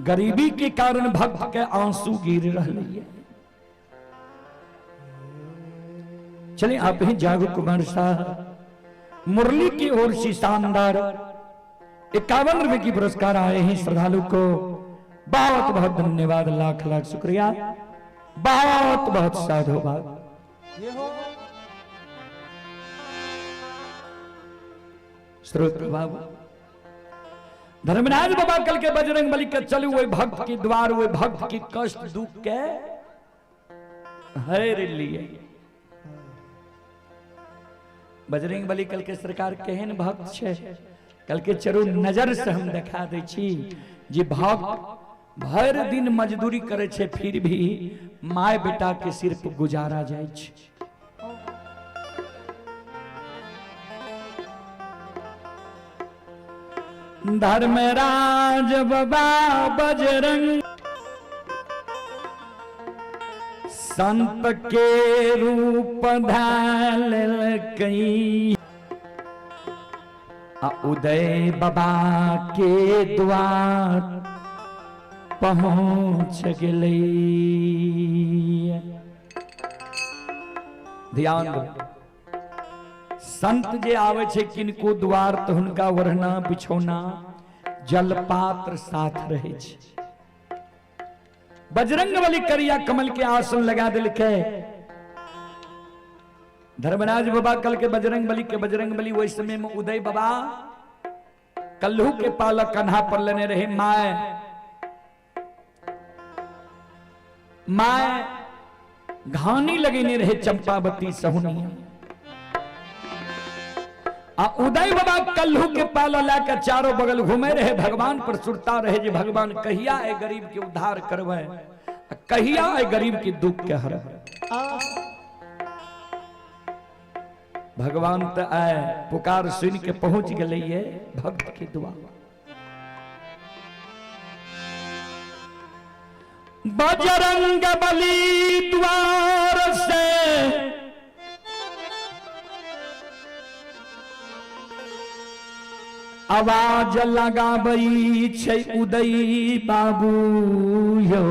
गरीबी के कारण भक्त के आंसू गिर रहे। चलिए आप ही जागो कुमार साहब मुरली की ओर से शानदार 51 रुपए की पुरस्कार आए हैं श्रद्धालु को। बहुत बहुत धन्यवाद, लाख लाख शुक्रिया, बहुत बहुत साधुवाद। स्रोत बाबू धर्मराज बाबा कल के बजरंग बली के चलू वही भक्त के द्वार, वही भक्त के कष्ट दुख के हर लिए। बजरंग बली कल के सरकार केहन भक्त छे, कल के चरू नजर से हम देखा दै छी जे भक्त भर दिन मजदूरी करे छे फिर भी my बेटा के सिर पर गुजारा जाय छे। धर्मराज बाबा बजरंग संत के रूप धालकई, आ उदय बाबा के द्वार पहुंच गेलै। ध्यान दो, संत जे आवे छे किनको द्वार तो हुनका ओढ़ना बिछौना जलपात्र साथ रहे छे। बजरंग बली करिया कमल के आसन लगा दिलके। धर्मराज बाबा कल के बजरंग बली के बजरंग बली वही समय में उदय बाबा कल्हू के पालक कन्हा पर लेने रहे। My my घानी लगेने रहे चंपावती सहुनिया। आ उदय बाबा कल्हू के पाला लाकर चारों बगल घूमे रहे, भगवान पर सुरता रहे जे भगवान कहिया ए गरीब के उद्धार करवे, कहिया ए गरीब के दुख के हर। भगवान तो आए पुकार सुन के पहुंच गए ये भक्त की दुआ। बजरंग बली द्वार से आवाज लगाबई छे उदय बाबू यो।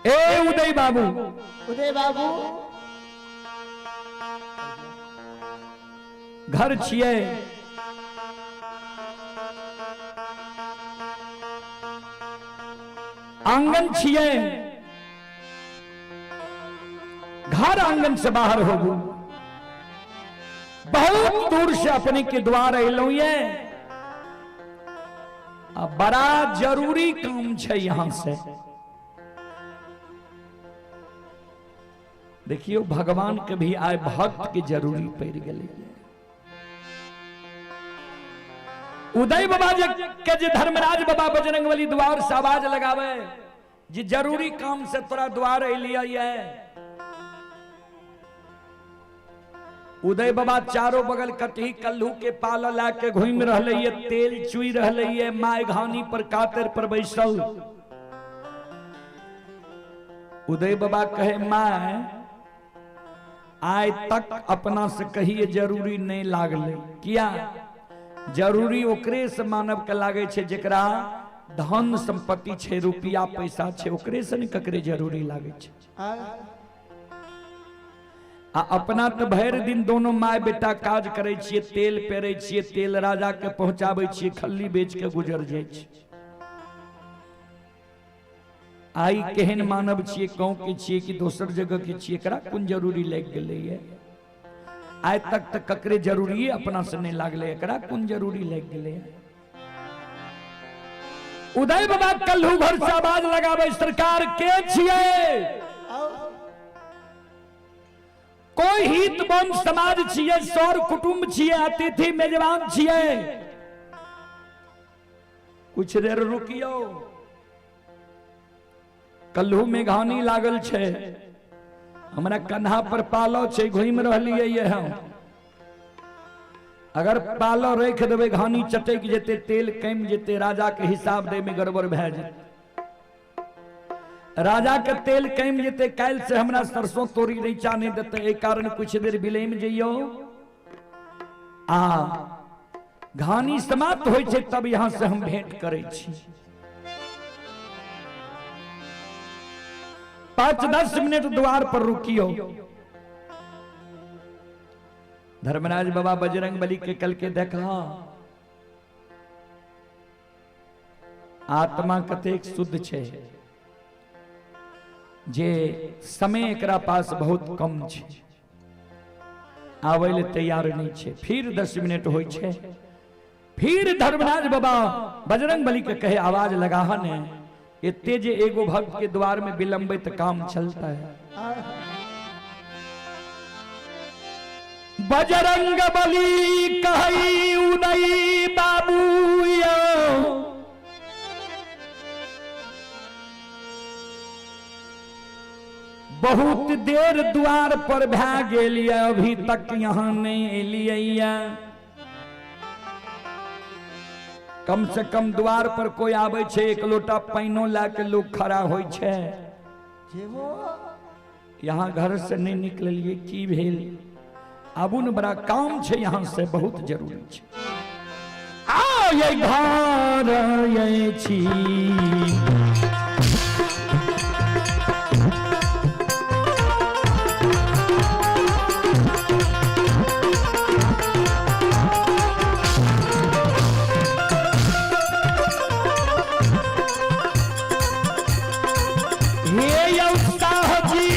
ए उदय बाबू, उदय बाबू घर छिए, आंगन छिए, घर आंगन से बाहर होगू, बहुत दूर से अपने के द्वार अलो ये, बड़ा जरूरी काम छे यहां से। देखियो भगवान के भी आए भक्त के जरूरी पड़ गए। उदय बाबा जे के जे धर्मराज बाबा बजरंगबली द्वार से आवाज लगावे जे जरूरी काम से तोरा द्वार अलिया ये। उदय बाबा चारों बगल कटही कल्लू के पाला ला के घूम रहले ये, तेल चुई रहले ये, my घानी पर कातर पर बैसल। उदय बाबा कहे my आय तक अपना से कहिए जरूरी नहीं लागले, किया जरूरी ओकरे से मानव के लागे छे जेकरा धन संपत्ति छै, रुपया पैसा छै, ओकरे से ने ककरे जरूरी लागै छै। आ अपना तऽ भरि दिन दोनों my बेटा काज करै छियै, तेल पेरै छियै, तेल राजा के पहुंचाबै छियै, खल्ली बेच के गुजर जाइ छै। आइ केहन मानव छियै, गाँव के छियै कि दोसर जगह के छियै, एकरा कोन जरूरी लागि गेलैये? आइ तक तऽ ककरे जरूरी अपना से नहीं लागलै, एकरा कोन जरूरी लागि गेलैये? उदय बाबा कल्हू घर से आवाज लगाबै, सरकार के छियै? कोई हित बम समाज छियै, सौर कुटुंब छियै, अतिथि मेजबान छियै, कुछ देर रुकियो। कल्हू में घानी लागल छै, हमरा कन्हा पर पालो छै, घूमि रहलियै ये हम। अगर पालो रख देबै घानी चटकि जेतै, तेल कमि जेतै, राजा के हिसाब दै में गड़बड़ भए जेतै। राजा के तेल कमि जेतै, काल्हि से हमरा सरसों तोरी रैचा नहि देतै, एहि कारण कुछ देर विलम्ब जइयो। आ घानी समाप्त होइ छै तब यहाँ से हम भेंट करै छी। 5-10 मिनट द्वार पर रुकियो। धर्मराज बाबा बजरंग बली के कल के देखा आत्मा कतेक शुद्ध छै, जे समय एकरा पास बहुत कम छै, आबै ले तैयार नहीं छै। फिर 10 मिनट होइ छै, फिर धर्मराज बाबा बजरंग बली के कहे आवाज लगा ने, एते जे एगो भक्त के द्वार में विलंबित काम चलता है। बजरंग बली कही उदय बाबू यो, बहुत देर द्वार पर भए गेल ये, अभी तक यहाँ नहीं एलियै ये। कम से कम द्वार पर कोई आबै छै, एक लोटा पानिओ लए के लोग खड़ा होइ छै। यहाँ घर से नहीं निकलिए की भेल? आबू ने, बड़ा काम छै यहाँ से, बहुत जरूरी छै। आ ये घर ये छी हे यौ साहजी,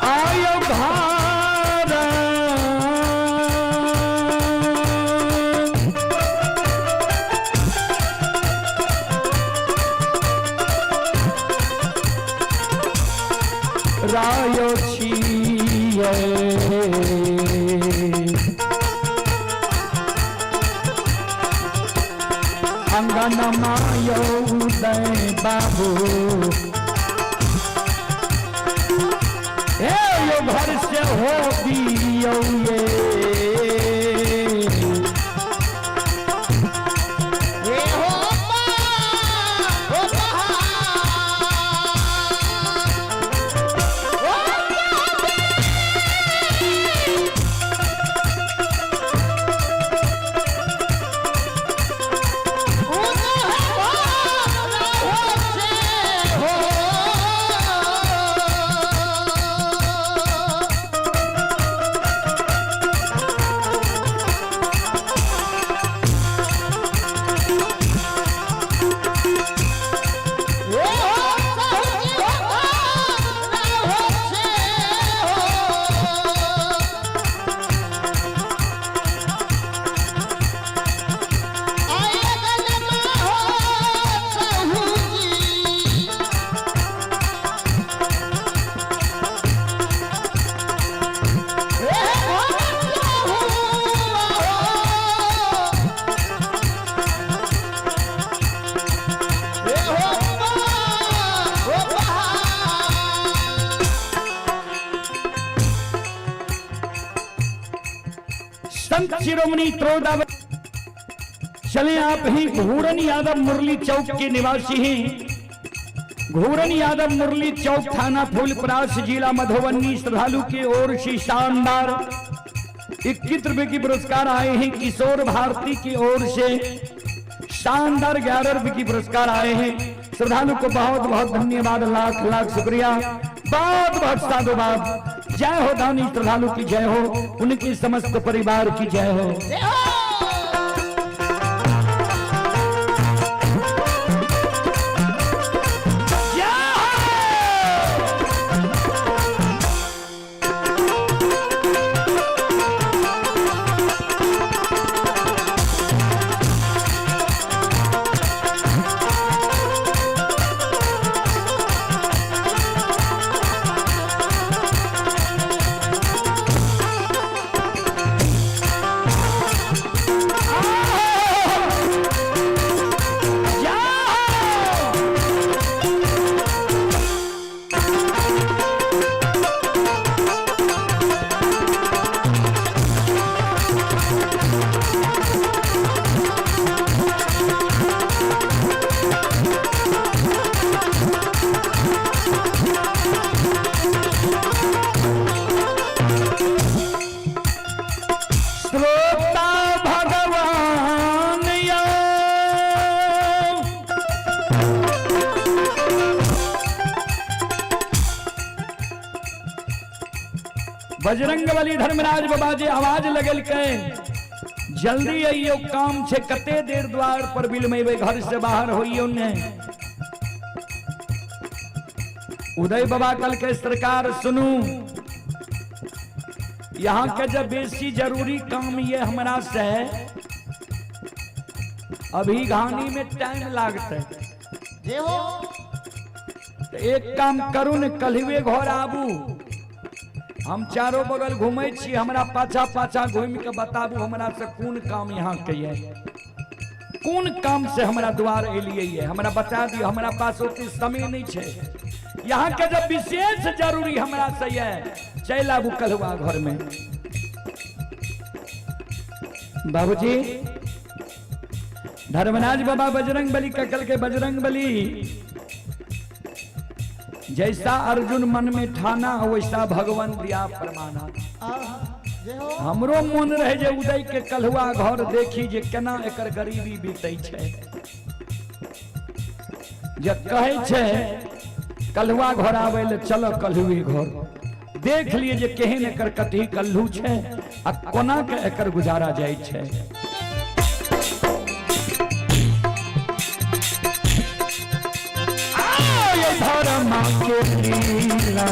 आयो घर रायो छियै। अंगन मायो उदय बाबू, हे यो घर से हो दियो ये। हे हो हो संत शिरोमणि त्रोदा चले आप ही घूरन यादव मुरली चौक के निवासी हैं। घूरन यादव मुरली चौक थाना फूलपरास जिला मधुबनी श्रद्धालु की ओर से शानदार 21 रुपए की पुरस्कार आए हैं। किशोर भारती की ओर से शानदार 11 रुपए की पुरस्कार आए हैं। श्रद्धालु को बहुत बहुत धन्यवाद, लाख लाख शुक्रिया, बहुत बहुत साधुवाद। जय हो दानी श्रद्धालु की जय हो, उनकी समस्त परिवार की जय हो। जय हो। जय हो। जय हो। श्रोता भगवान यो बजरंग बली धर्मराज बाबा जे आवाज लगल के जल्दी अइयो काम छे, कते देर द्वार पर बिलमेबे, घर से बाहर होइयो ने। उदय बाबा कल के सरकार सुनू, यहाँ के जब बेसी जरूरी काम ये हमरा से अभी घानी में टाइम लागते, जय हो। तो एक काम करू ने कलहुए घर आबू, हम चारों बगल घूमे छी, हमरा पाछा पाछा घूम के बताबू हमरा से कोन काम यहाँ के ये, कोन काम से हमरा द्वार एलिए ये, हमरा बता दियो, हमरा पास ओते समय नहीं छे। यहाँ के जब विशेष जरूरी हमरा से ये चल आबू कलहुआ घर में। बाबूजी धर्मराज बाबा बजरंग बली ककल के बजरंग बली जैसा अर्जुन मन में ठाना वैसा भगवान दिया प्रमाणा। जय हो। हमरो मन रहे जे उदय के कलहुआ घर देखी जे केना एकर गरीबी बीतै छै। जे कहै छै कलहुआ घर आबै ले चलो कलहुए घर देख लिए जे केहन एकर कटही कल्हू छै आ कोना के एकर गुजारा जाइ छै। आओ ये धर्म के लीला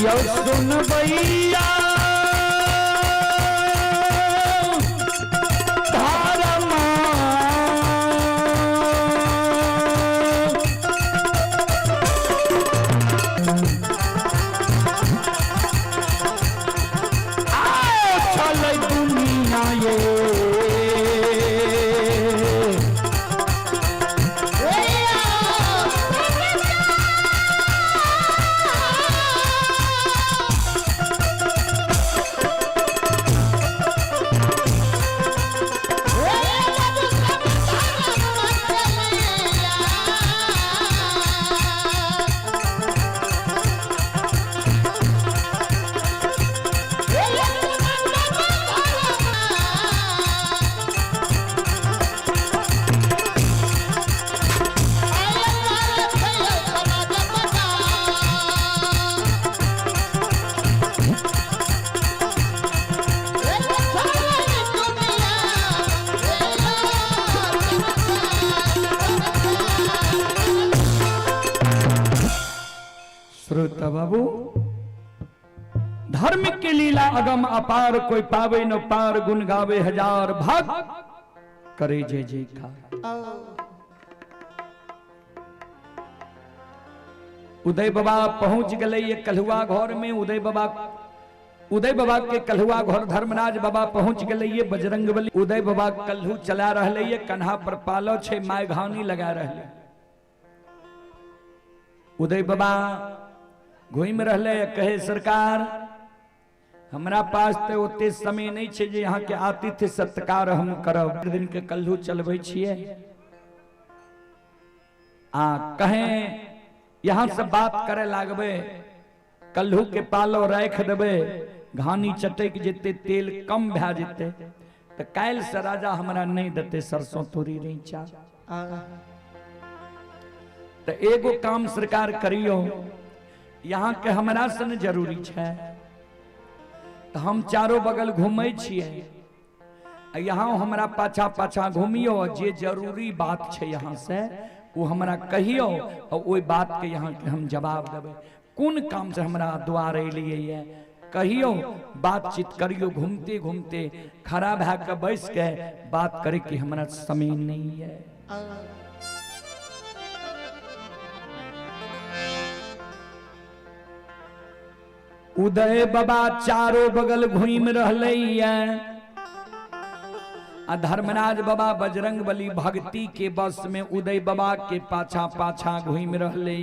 यो सुन भैया धर्म आओ चल दुनिया ये श्रोता बाबू धर्म के लीला अगम अपार, कोई पावे न पार, गुण गावे हजार भाग करे जय जयकार। उदय बाबा पहुंच गए ये कलहुआ घर में। उदय बाबा के कलहुआ घर धर्मराज बाबा पहुंच गए ये बजरंग बली। उदय बाबा कल्हू चला रहे ये कन्हा पर पालो छे my घानी लगा रहे। उदय बाबा घुमि रहलै, कहे सरकार हमरा पास तऽ ओते समय नहि छै जे अहाँके आतिथ्य सत्कार हम करब। दिन के कल्हू चलबै छियै आ कहे यहाँ से बात करे लागबै, कल्हू के पालो राखि देबै, घानी चटकि जेतै, तेल कम भए जेतै, तऽ काल्हि से राजा हमरा नहि देतै सरसों तोरी रैचा। तऽ एगो काम सरकार करियो, यहाँ के हमरा से ने जरूरी छै, तऽ हम चारो बगल घूमै छियै, यहाँ हमरा पाछा पाछा घूमियो, जे जरूरी बात छै यहाँ से वो हमरा कहियो, और ओहि बात के यहाँ के हम जवाब देबै। कोन काम से हमरा द्वार एलियै कहियो, बातचीत करियो, घूमते घूमते खड़ा भए के बैस के बात करे के हमरा समय नहीं है। उदय बाबा चारो बगल घूमि रहलै आ धर्मराज बाबा बजरंग बली भक्ति के बस में उदय बाबा के पाछा पाछा घूमि रहलै।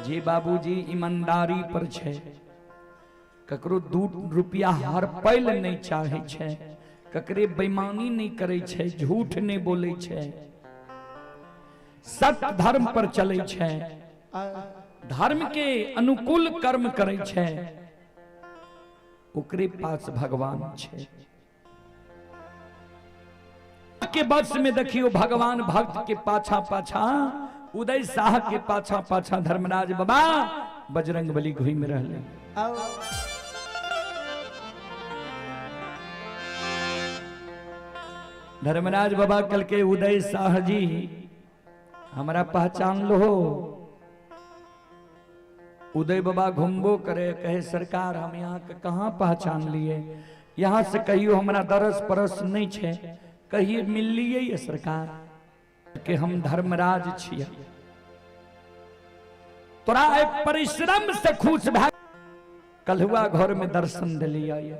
जे बाबूजी ईमानदारी पर छै, ककरो 2 रुपया हर पैल नहीं चाहे छै, ककरे बेईमानी नहीं करे छै, झूठ नहीं बोले छै, सत्य धर्म पर चले छै, धर्म के अनुकूल कर्म करे छै, ओकरे पास भगवान छै। के बस में देखियो भगवान भक्त के पाछा पाछा उदय शाह के पाछा पाछा धर्मराज बाबा बजरंग बली घूमि रहले। धर्मराज बाबा कल के उदय शाह जी हमरा पहचान लो। उदय बाबा घूमबो करे, कहे सरकार हम यहाँ के कहाँ पहचान लिए, यहाँ से कहियो हमरा दरस परस नहीं छे, कहिए मिल लिए ये सरकार के हम धर्मराज छियै, तोरा परिश्रम से खुश भए कलहुआ घर में दर्शन दिलियै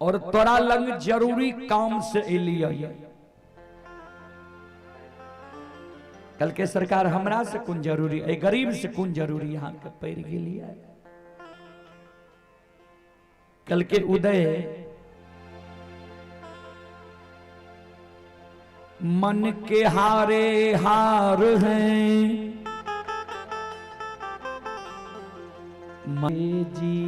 और तोरा लंग जरूरी काम से एलियै। कल के सरकार हमरा से कोन जरूरी, ए गरीब से कोन जरूरी यहाँ के पड़ गेलियै। कल के उदय मन के हारे हार हैं जी,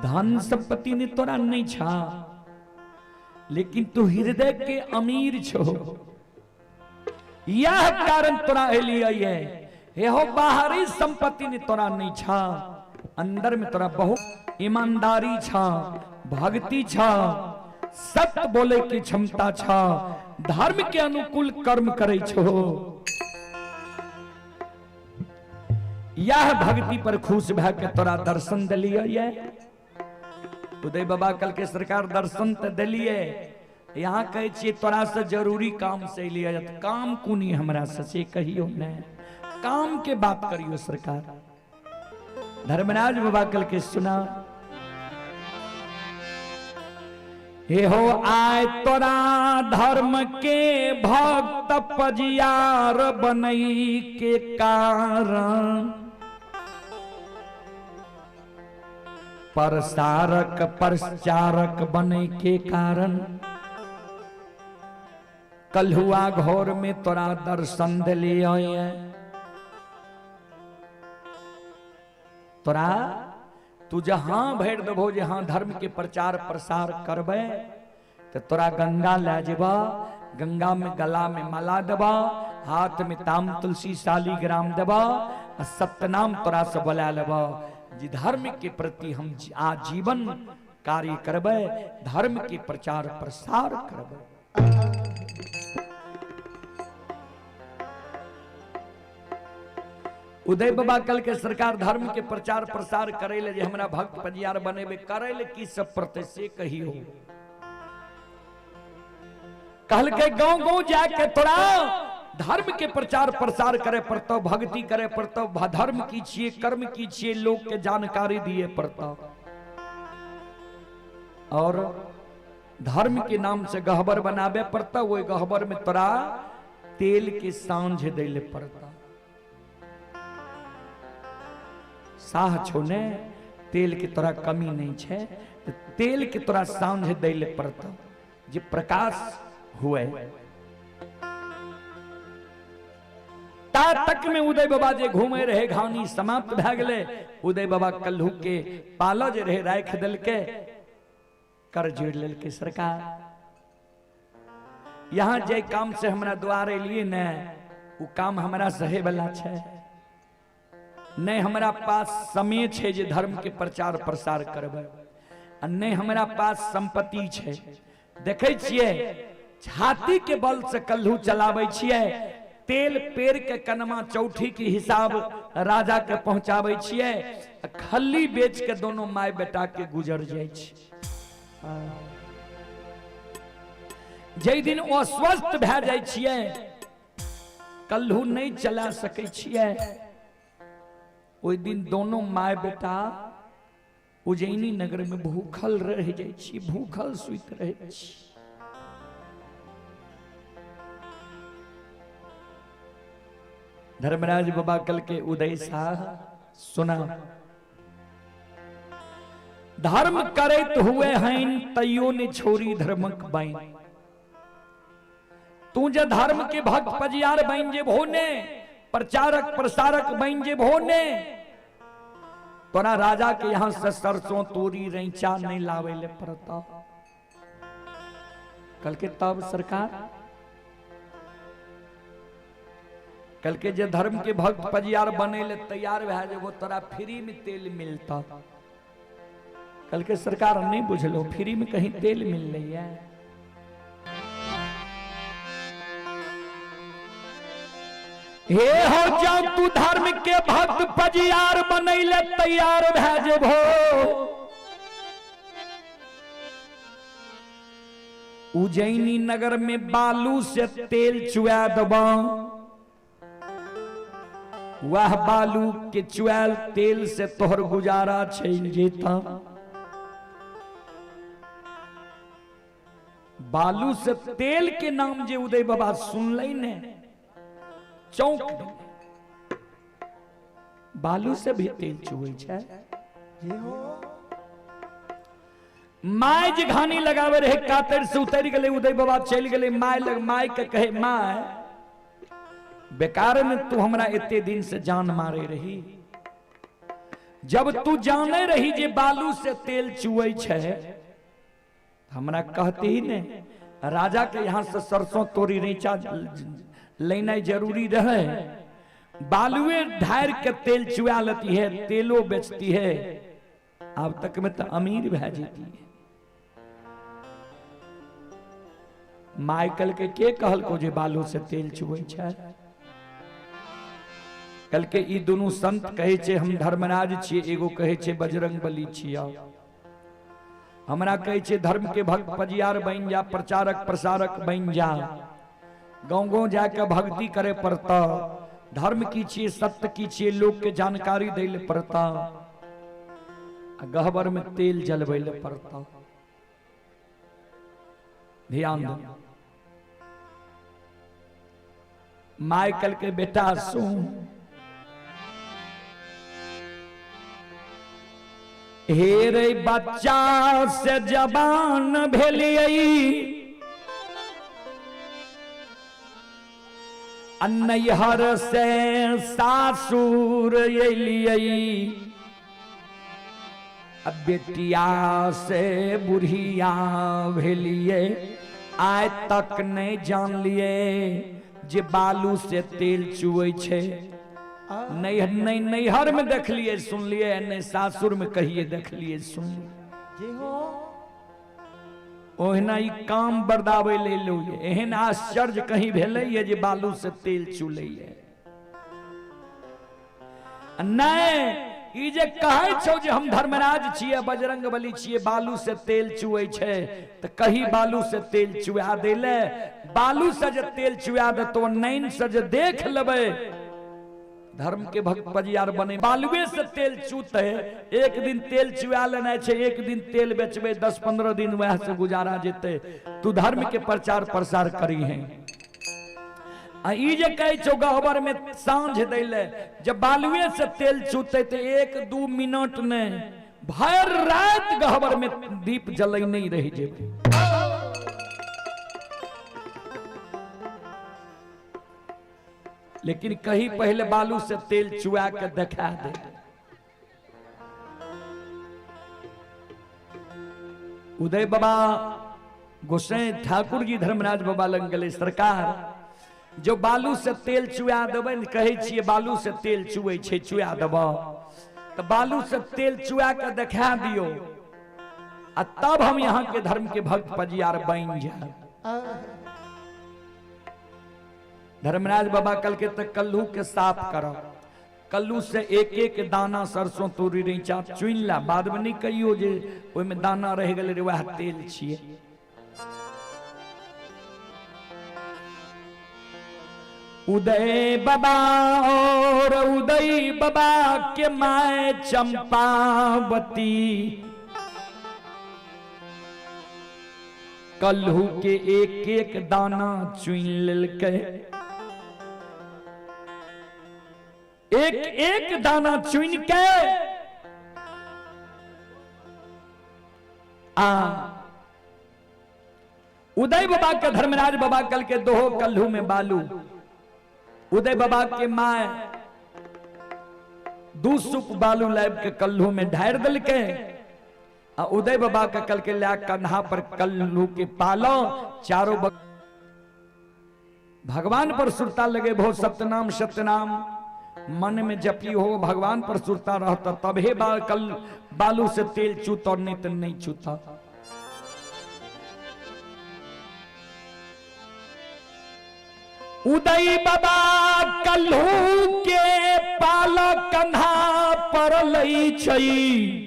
धन संपत्ति ने तोरा नहीं छा, लेकिन तू हृदय के अमीर छो, यह कारण तोरा एलियै। हे बाहरी संपत्ति ने तोरा नहीं छा, अंदर में तोरा बहुत ईमानदारी छा, भक्ति छा, सत्य बोले की क्षमता छा, धर्म के अनुकूल कर्म करे छो, यह भक्ति पर खुश भए के तोरा दर्शन दिलियै। उदय बाबा कल के सरकार दर्शन तो दिलियै, यहाँ कहै छियै तोरा से जरूरी काम से एलियै, काम कोनी हमरा से कहियो ने, काम के बात करियो सरकार। धर्मराज बाबा कल के सुना, हे हो आय तोरा धर्म के भक्त पजियार बनई के कारण, परसारक परचारक बने के कारण कलहुआ घर में तोरा दर्शन दिलियै। तोरा तू जहां भरि देबो जे हाँ धर्म के प्रचार प्रसार करबै, तो तोरा गंगा ले जेबा, गंगा में गला में माला देबा, हाथ में ताम तुलसी शालीग्राम देबा, आ सत्यनाम तोरा से बोला लेबा जे धर्म के प्रति हम आजीवन कार्य करबै, धर्म के प्रचार प्रसार करबै। उदय बाबा कल के सरकार धर्म के प्रचार प्रसार करे ले जे हमरा भक्त पजियार बनेबे करे ले की सब प्रति से कहियो। कहल के गांव गांव जाके तोरा धर्म के प्रचार प्रसार करे पड़तो, भक्ति करे पड़तो, धर्म की छिए कर्म की छिए लोग के जानकारी दिए पड़तो। और धर्म के नाम से गहबर बनाबे पड़ता, वही गहबर में तोरा तेल के सांझ दैले पड़ता। साह छो ने, तेल के तोरा कमी नहीं छे, तो तेल के तोरा सांझ दैले पड़ता जे प्रकाश हुए। ता तक में उदय बाबा जे घूमे रहे घानी समाप्त भए गेले। उदय बाबा कल्हू के पाला जे रहे राख देलके, कर जोड़ लेलके। सरकार यहाँ जे काम से हमरा द्वार एलिए ने, उ काम हमरा सहे वाला छे नहीं। हमरा पास समय छे जे धर्म के प्रचार प्रसार करबै, आ नहीं हमरा पास संपत्ति छे। देखै छियै छाती के बल से कल्हू चलाबै छियै, तेल पेड़ के कनमा चौठी के हिसाब राजा के पहुंचाबै छियै, आ खल्ली बेच के दोनों my बेटा के गुजर जाइ छै। जै दिन अस्वस्थ भए जाइ छियै, कल्हू नहीं चला सकै छियै, ओहि दिन दोनों my बेटा उज्जैनी नगर में भूखल रह जाइ छी, भूखल सुति रहै छी। धर्मराज बाबा कल के उदय शाह सुना, धर्म करैत हुए हैं तैयो ने छोरी धर्मक बैन। तू जे धर्म के भक्त पजियार बन जेबहो ने, प्रचारक प्रसारक बन जेबहो ने, तोरा राजा के यहाँ से सरसों तोरी रैचा नहीं लावे ले पड़ता। कल के तब सरकार कल के जे धर्म के भक्त पजियार बने ले तैयार भए जेबो, तोरा फ्री में तेल मिलता। कल के सरकार नहीं बुझलो फ्री में कहीं तेल मिल रही है। हे हो जाओ तू धर्म के भक्त पजियार बनैले तैयार भए जेबो, उज्जैनी नगर में बालू से तेल चुआ देबा, वह बालू के चुआल तेल से तोहर गुजारा चलि जेता। बालू से तेल के नाम जे उदय बाबा सुनलै ने, चौंक गेलै। बालू से भी तेल चुबै छै। My जे घानी लगावे रहे कातर से उतरि गेलै, उदय बाबा चलि गेलै my लग। My के कहे, my बेकार में तू हमरा एते दिन से जान मारे रही, जब तू जाने रही जे बालू से तेल चुए छै, हमरा कहते ही ने। राजा के यहाँ से सरसों तोरी रैचा लेना जरूरी रहे, बालुए ढार के तेल चुआ लेती है, तेलो बेचती है, अब तक में तो अमीर भै जेती है। माइकल के कहल को जे बालू से तेल चुए छै? कल के ई दुनू संत कहे छे हम धर्मराज छिए, एगो कहे छे बजरंग बली छिया। हमरा कहे छे धर्म के भक्त पजियार बन जा, प्रचारक प्रसारक बन जा, गाँव गाँव जाके भक्ति करे पड़ता, धर्म की छिए सत्य की छिए लोग के जानकारी दे ले पड़ता, गहबर में तेल जलवे ले पड़ता। ध्यान दो। माइकल के बेटा सुन, हे रे बच्चा से जबान भेलियै, नैहर से सासुर एलियै, अब बेटिया से बुढ़िया भेलियै, आइ तक नहीं जान लिए जे बालू से तेल चुए छे। नहीं नहीं नैहर में देखलिए सुनलिए, नहीं सासुर में कहिए देखलिए सुनलिए। ओहिना ई काम बरदावे ले लो, एहन आश्चर्य कहीं भेलै ये जे बालू से तेल चुलैए। नहीं ई जे कहै छौ जे हम धर्मराज छियै बजरंग बली छियै बालू से तेल चुए छै, तऽ कही बालू से तेल चुआ देले, बालू से जे तेल चुआ देतो नैन से जे देख लेबै धर्म के भक्त पजियार बने। बालुए से तेल चूते, एक दिन तेल चुआ लेना छै, एक दिन तेल बेचबे, 10-15 दिन वह से गुजारा जेते। तू धर्म के प्रचार प्रसार करी है। आ ई जे कहै छौ गहबर में साँझ दै ले, जब बालुए से तेल चूते तो 1-2 मिनट ने भर रात गहबर में दीप जलै नहीं रह जेबे। लेकिन कहीं पहले बालू से तेल चुआ के देखा दे। उदय बाबा गोसाई ठाकुर जी धर्मराज बाबा लग गए, सरकार जो बालू से तेल चुआ देबै ने, कहै छियै बालू से तेल चुए छै, चुआ देब तो बालू से तेल चुआ के देखा दियो, आ तब हम यहाँ के धर्म के भक्त पजियार बन जाए। धर्मराज बाबा कल के तक कल्लू के साफ करो, कल्लू से एक एक दाना सरसों तोरी रैचा चुन ला, बाद में नहीं कहियो जे ओहिमे दाना रह गेलै रे वएह तेल छियै। उदय बाबा और उदय बाबा के my Champavati कल्हू के एक एक दाना चुन लेलकै, एक एक दाना चुन के आ उदय बाबा के धर्मराज बाबा कल के दोहो कल्हू में बालू। उदय बाबा के my 2 सुप बालू लाब के कल्हू में ढार दिलके, आ उदय बाबा के कल के ला कन्हा पर कल्लू के पालो चारों भगवान पर सुरता लगे भो सत्यनाम सत्यनाम मन में जपी हो, भगवान पर सुरता रहता तबे कल बालू से तेल चूता और नहीं तो नहीं चूता। उदय बाबा कल्हू के पाला कन्हा पर लई छई,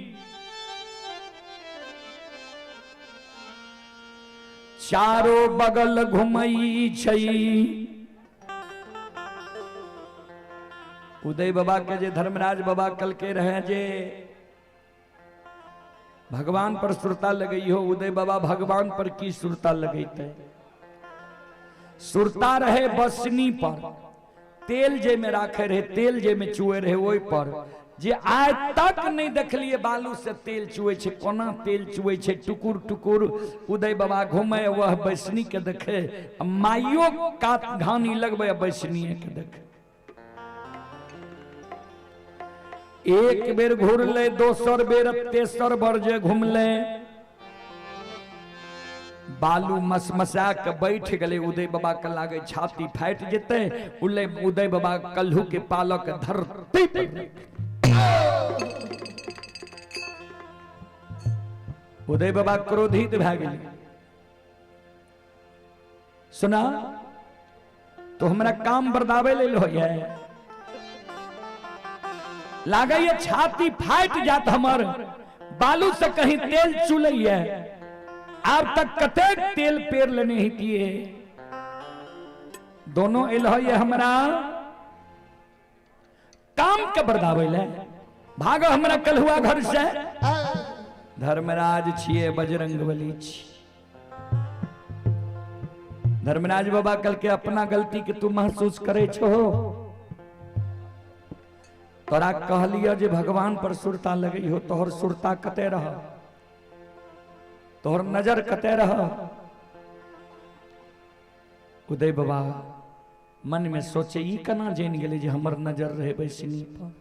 चारों बगल घुमई छई। उदय बाबा के जे धर्मराज बाबा कल के रहे जे भगवान पर सुरता लगई हो, उदय बाबा भगवान पर की सुरता लगैते? सुरता रहे बसनी पर, तेल जे में राखे रहे, तेल जे में चुए रहे ओहि पर, जे आइ तक नहीं देखलिए बालू से तेल चुए छे, कोना तेल चुए छे, टुकुर टुकुर उदय बाबा घूमे वह बैसनी के देखे, माइयो कात घानी लगबे बैसनी के देखे। एक बेर घुरले, दोसर बेर, तेसर बेर जे घुमले, बालू मसमसा के बैठ गए। उदय बाबा के लागे छाती फाटि जेते, उदय बाबा कल्हू के पालक धरती पर। उदय बाबा क्रोधित भए गेलै, सुना तो हमरा काम बरदावे लेल होइए, लागैए छाती फाटि जात हमर, बालू से कहीं तेल चुलैए, आब तक कतेक तेल पेर लेने हितिए, दोनों एल होइए हमरा काम के बरदावे ले, भागो हमरा कलहुआ घर से। धर्मराज छिए बजरंगबली छी। धर्मराज बाबा कल के अपना गलती के तू महसूस करे छो, तोरा कहलियो जे भगवान पर सुरता लगई हो, तोहर सुरता कते रह, तोहर नजर कते रह। उदय बाबा मन में सोचे ई केना जानि गेलै जे हमर नजर रहे बैसनी पर।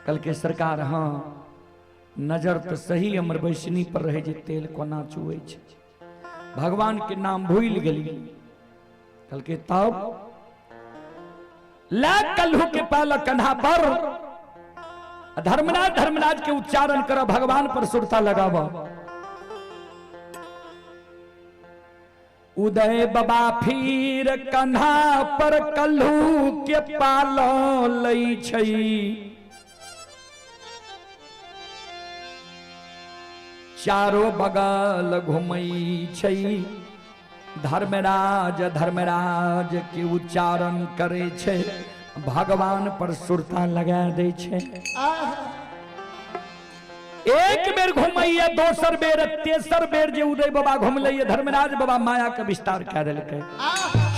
कल के सरकार हाँ नजर तो सही हमर बैसनी पर रहे जे तेल कोना चुए छै, भगवान के नाम भूल गेली। कल के तब ला कल्हू के पालक कन्हा पर धर्मराज धर्मराज के उच्चारण कर, भगवान पर सुरता लगाव। उदय बाबा फिर कन्हा पर कल्हू के पालो लई छई, चारों बगल घुमई छई, धर्मराज धर्मराज के उच्चारण करे छे, भगवान पर सुरता लगा दै छै। एक बेर घुमैया, दोसर बेर, तेसर बेर जे उदय बाबा घुमलैया, धर्मराज बाबा माया के विस्तार कए देलकै।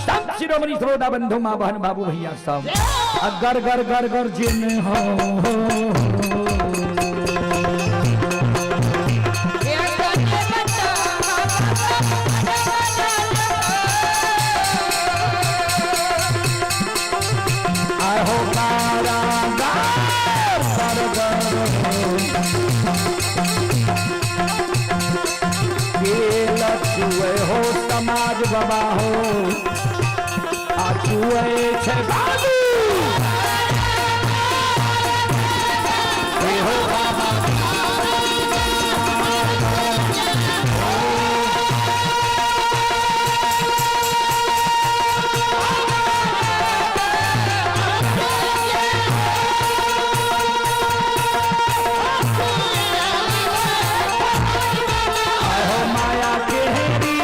संत शिरोमणि श्रोता बंधु माँ बहन बाबू भैया सब अगर गर गर गर जिन हो। आहो गारा गार गर गर केल चुए हो समाज बाबा हो आ चुए छे बाबू हे हो बाबा। आहो माया के हेरी।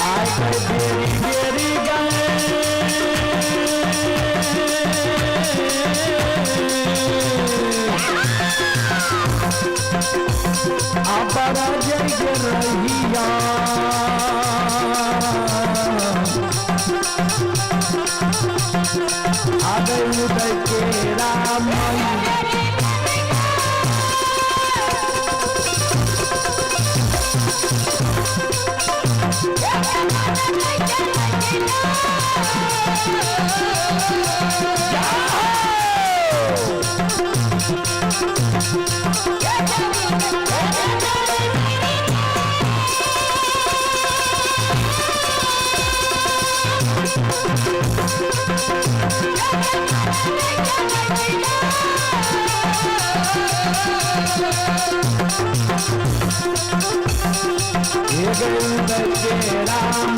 आय गए बेरी बेरी गए अबर जय रहिया आदय उदय के राम। हे गए उदय के राम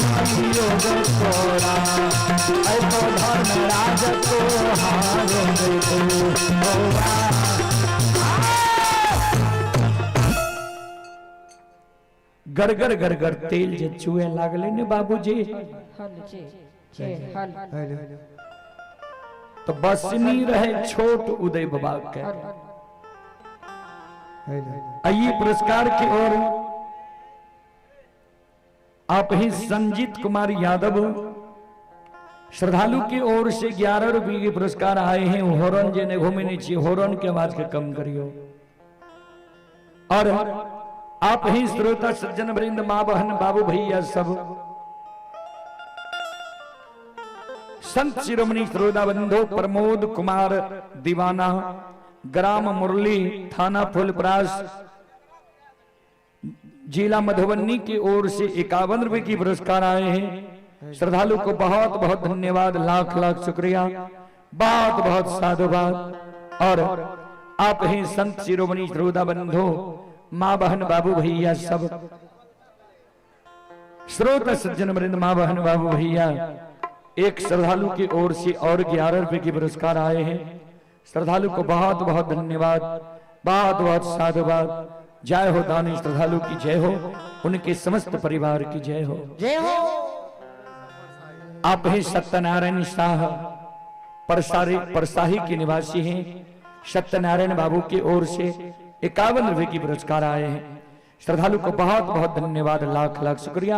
योग तोरा ऐ तो धर्मराज को हारो गरगर गरगर तेल जे चुए लागले ने बाबूजी। तो बसनी रहे छोट उदय बाबा के। आइए पुरस्कार की ओर आप ही संजीत कुमार यादव श्रद्धालु की ओर से 11 रुपये के पुरस्कार आए हैं। होरन जे ने घूमे नहीं चाहिए, होरन के आवाज के कम करियो। और आप ही श्रोता सज्जन वृंद माँ बहन बाबू भैया सब संत शिरोमणि श्रोता बंधु प्रमोद कुमार दीवाना, ग्राम मुरली, थाना फुलपरास, जिला मधुबनी की ओर से 51 रुपए की पुरस्कार आए हैं। श्रद्धालु को बहुत बहुत धन्यवाद, लाख लाख शुक्रिया, बहुत बहुत साधुवाद। और आप ही संत शिरोमणि श्रोता बंधु माँ बहन बाबू भैया सब श्रोता सज्जन वृंद माँ बहन बाबू भैया, एक श्रद्धालु की ओर से और 11 रुपए के पुरस्कार आए हैं। श्रद्धालु को बहुत बहुत धन्यवाद, बहुत बहुत साधुवाद। जय हो दानी श्रद्धालु की जय हो, उनके समस्त परिवार की जय हो, जय हो। आप ही सत्यनारायण शाह परसाही के निवासी हैं। सत्यनारायण बाबू की ओर से 51 रुपए की पुरस्कार आए हैं। श्रद्धालु को बहुत बहुत धन्यवाद, लाख लाख शुक्रिया,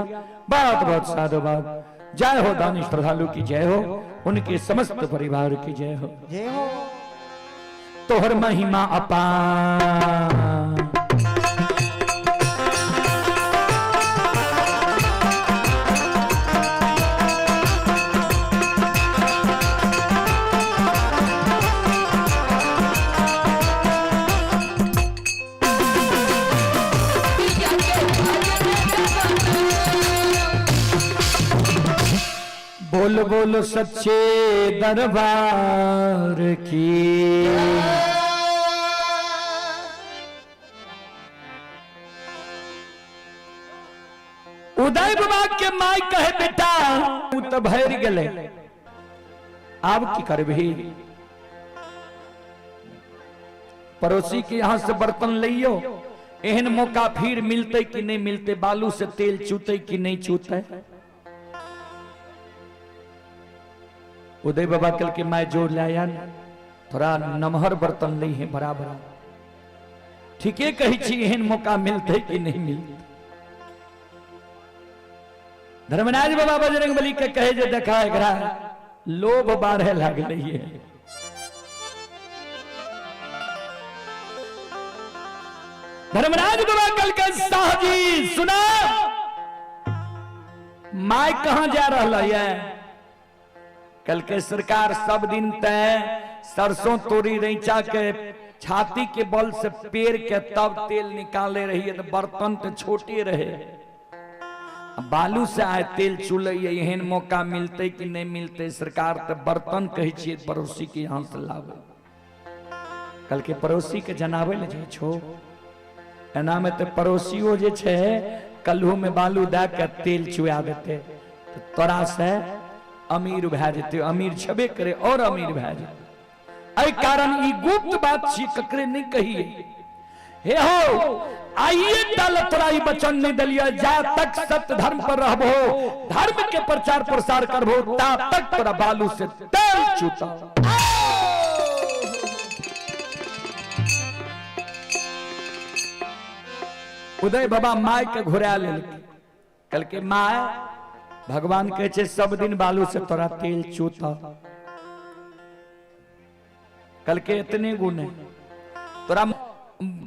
बहुत बहुत साधुवाद। जय हो दानी श्रद्धालु की जय हो, उनके समस्त परिवार की जय हो, जय हो। तोहर महिमा अपार। बोल बोल सच्चे दरबार की। उदय बाबा के माय कहे बेटा तू तो भर गेले, आब की करबही? पड़ोसी के यहां से बर्तन लियो, एहन मौका फिर मिलते कि नहीं मिलते, बालू से तेल चूते कि नहीं चूते। उदय बाबा कल के my जोर लाया, थोड़ा नमहर बर्तन ली है बराबर, ठीके कही छी एहन मौका मिलते कि नहीं मिलते। धर्मराज बाबा बजरंग बली के कहे जे देखा एकरा लोभ बाढ़े लागले है। धर्मराज बाबा कल के शाह जी सुना, my कहां जा रहा है? कल के सरकार सब दिन तय सरसों तोरी रैचा के छाती के बल से पेड़ के तब तेल निकाले रही है, तो बर्तन तो छोटे रहे, बालू से आए तेल चूल्हे, एहन मौका मिलते कि नहीं मिलते। सरकार तो बर्तन कहे छियै पड़ोसी के यहाँ से लावे, कल के पड़ोसी के जनावे ले जाइ छो, एना में तो पड़ोसियो जे छै कल्हू में बालू दए के तेल चुआ देते तो तोरा से अमीर भए जेतै, अमीर छबे करे और अमीर भए जेतै। एहि कारण ई गुप्त बात छी, ककरे नहीं कहिए। हे हो आइए तल तोरा ई वचन नहीं दलिया, जा तक सत्य धर्म पर रहबो, धर्म के प्रचार प्रसार करबो, ता तक तोरा बालू से तेल चूता। उदय बाबा my के घुरा लेलकै, कहलकै my भगवान कहै छै सब दिन बालू से तोरा तेल चूता। कहलकै इतने गुण है तोरा,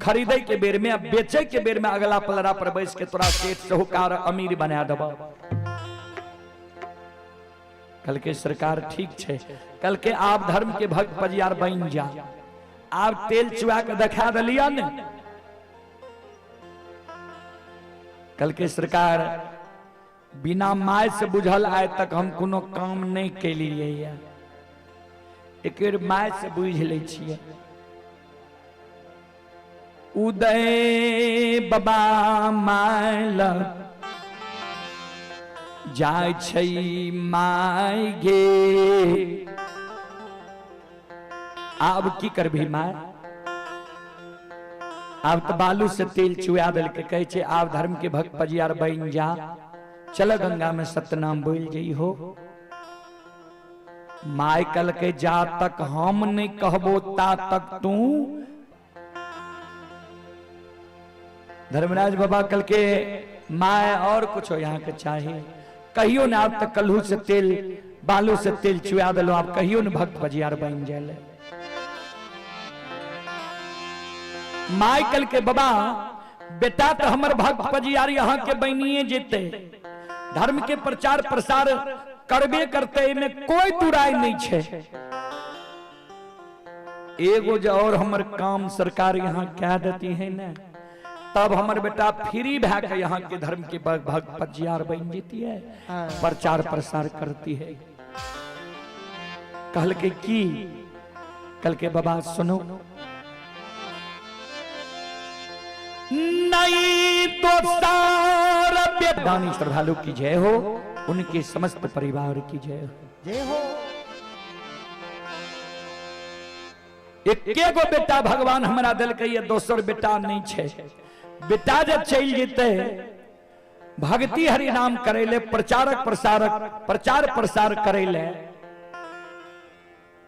खरीदे के बेर में बेचे के बेर में अगला पलड़ा पर बैस के तोरा सेठ साहूकार अमीर बना देबो। कहलकै सरकार ठीक छै। कहलकै आप धर्म के भक्त पजियार बन जा, आप तेल चुआ के देखा दलिया ने। कहलकै सरकार बिना my से बुझल आय तक हम कोनो काम नहीं केलिए, एक बेर my से बुझ लै छियै। उदय बाबा my लग जाय छै my गे, आब की करबही my? आब तो बालू से तेल चुआ देलकै, कहै छै आब धर्म के भक्त पजियार बन जा, चल गंगा में सतनाम बोल जई हो। My कहलकै जा तक हम नहीं कहबो ता तक तू। धर्मराज बाबा कल के my और कुछ हो यहाँ के चाहिए, कहियो ना आप तक कल्हू से तेल बालू से तेल चुआ दिलो, आप कहियो ना भक्त बजियार बन जाए। My कल के बाबा बेटा तो हमर भक्त पजियार यहाँ के बनिए जेते, धर्म के प्रचार प्रसार करबे करते, में कोई दुराई नहीं छे। एगो जो और हमर काम सरकार यहाँ कह देती है ना, तब हमर बेटा फ्री भए के यहाँ के धर्म के भक्त पजियार बन जेती है, प्रचार प्रसार करती है। कहल के की? कल के बाबा सुनो, नहीं तो सारा दानी श्रद्धालु की जय हो, उनके समस्त परिवार की जय हो, जय हो। एके गो बेटा भगवान हमरा देलकै, ये दोसर बेटा नहीं छे। बेटा जब चल जेते भक्ति हरि नाम करेले, प्रचारक प्रसारक प्रचार प्रसार करेले,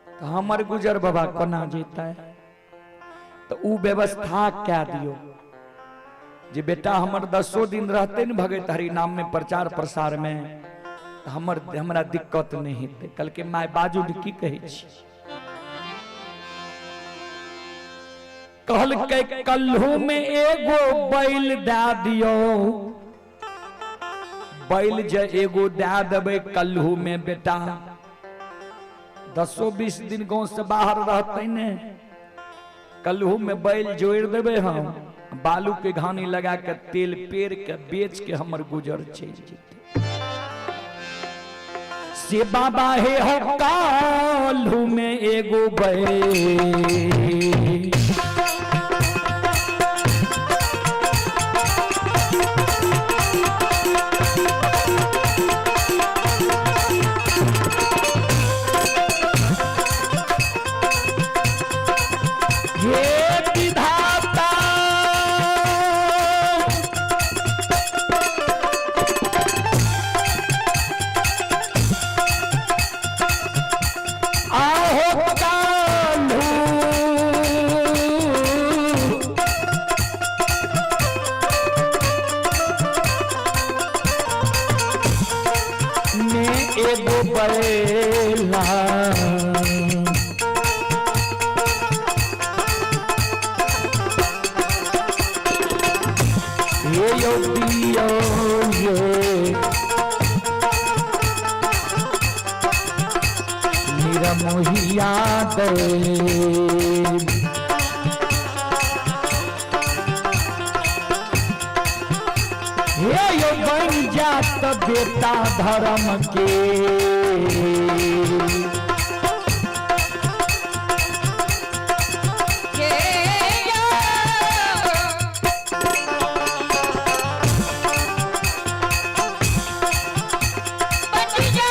तो हमर गुजर बाबा कोना जेतै? तो ऊ व्यवस्था क्या दियो जे बेटा हमर 10 दिन रहते न भगत हरि नाम में प्रचार प्रसार में, तो हमर हमरा दिक्कत नहीं हेतै। कल के my बाजू की कहै छी? कहलकै कल्हू में एगो बैल दए दियो, बैल जे एगो दए देबै कल्हू में बेटा 10-20 दिन गांव से बाहर रहते ने, कल्हू में बैल जोड़ देबै हम, बालू के घानी लगा के तेल पेर के बेच के हमर गुजर चलि जेतै। से बाबा हे हो कालू में एगो बैल। हे विधाता, आहो कालू में एगो बैला। ये यो पियो ये निरमोहिया दे। हे यो बन जात बेटा धर्म के। के यो बचिया।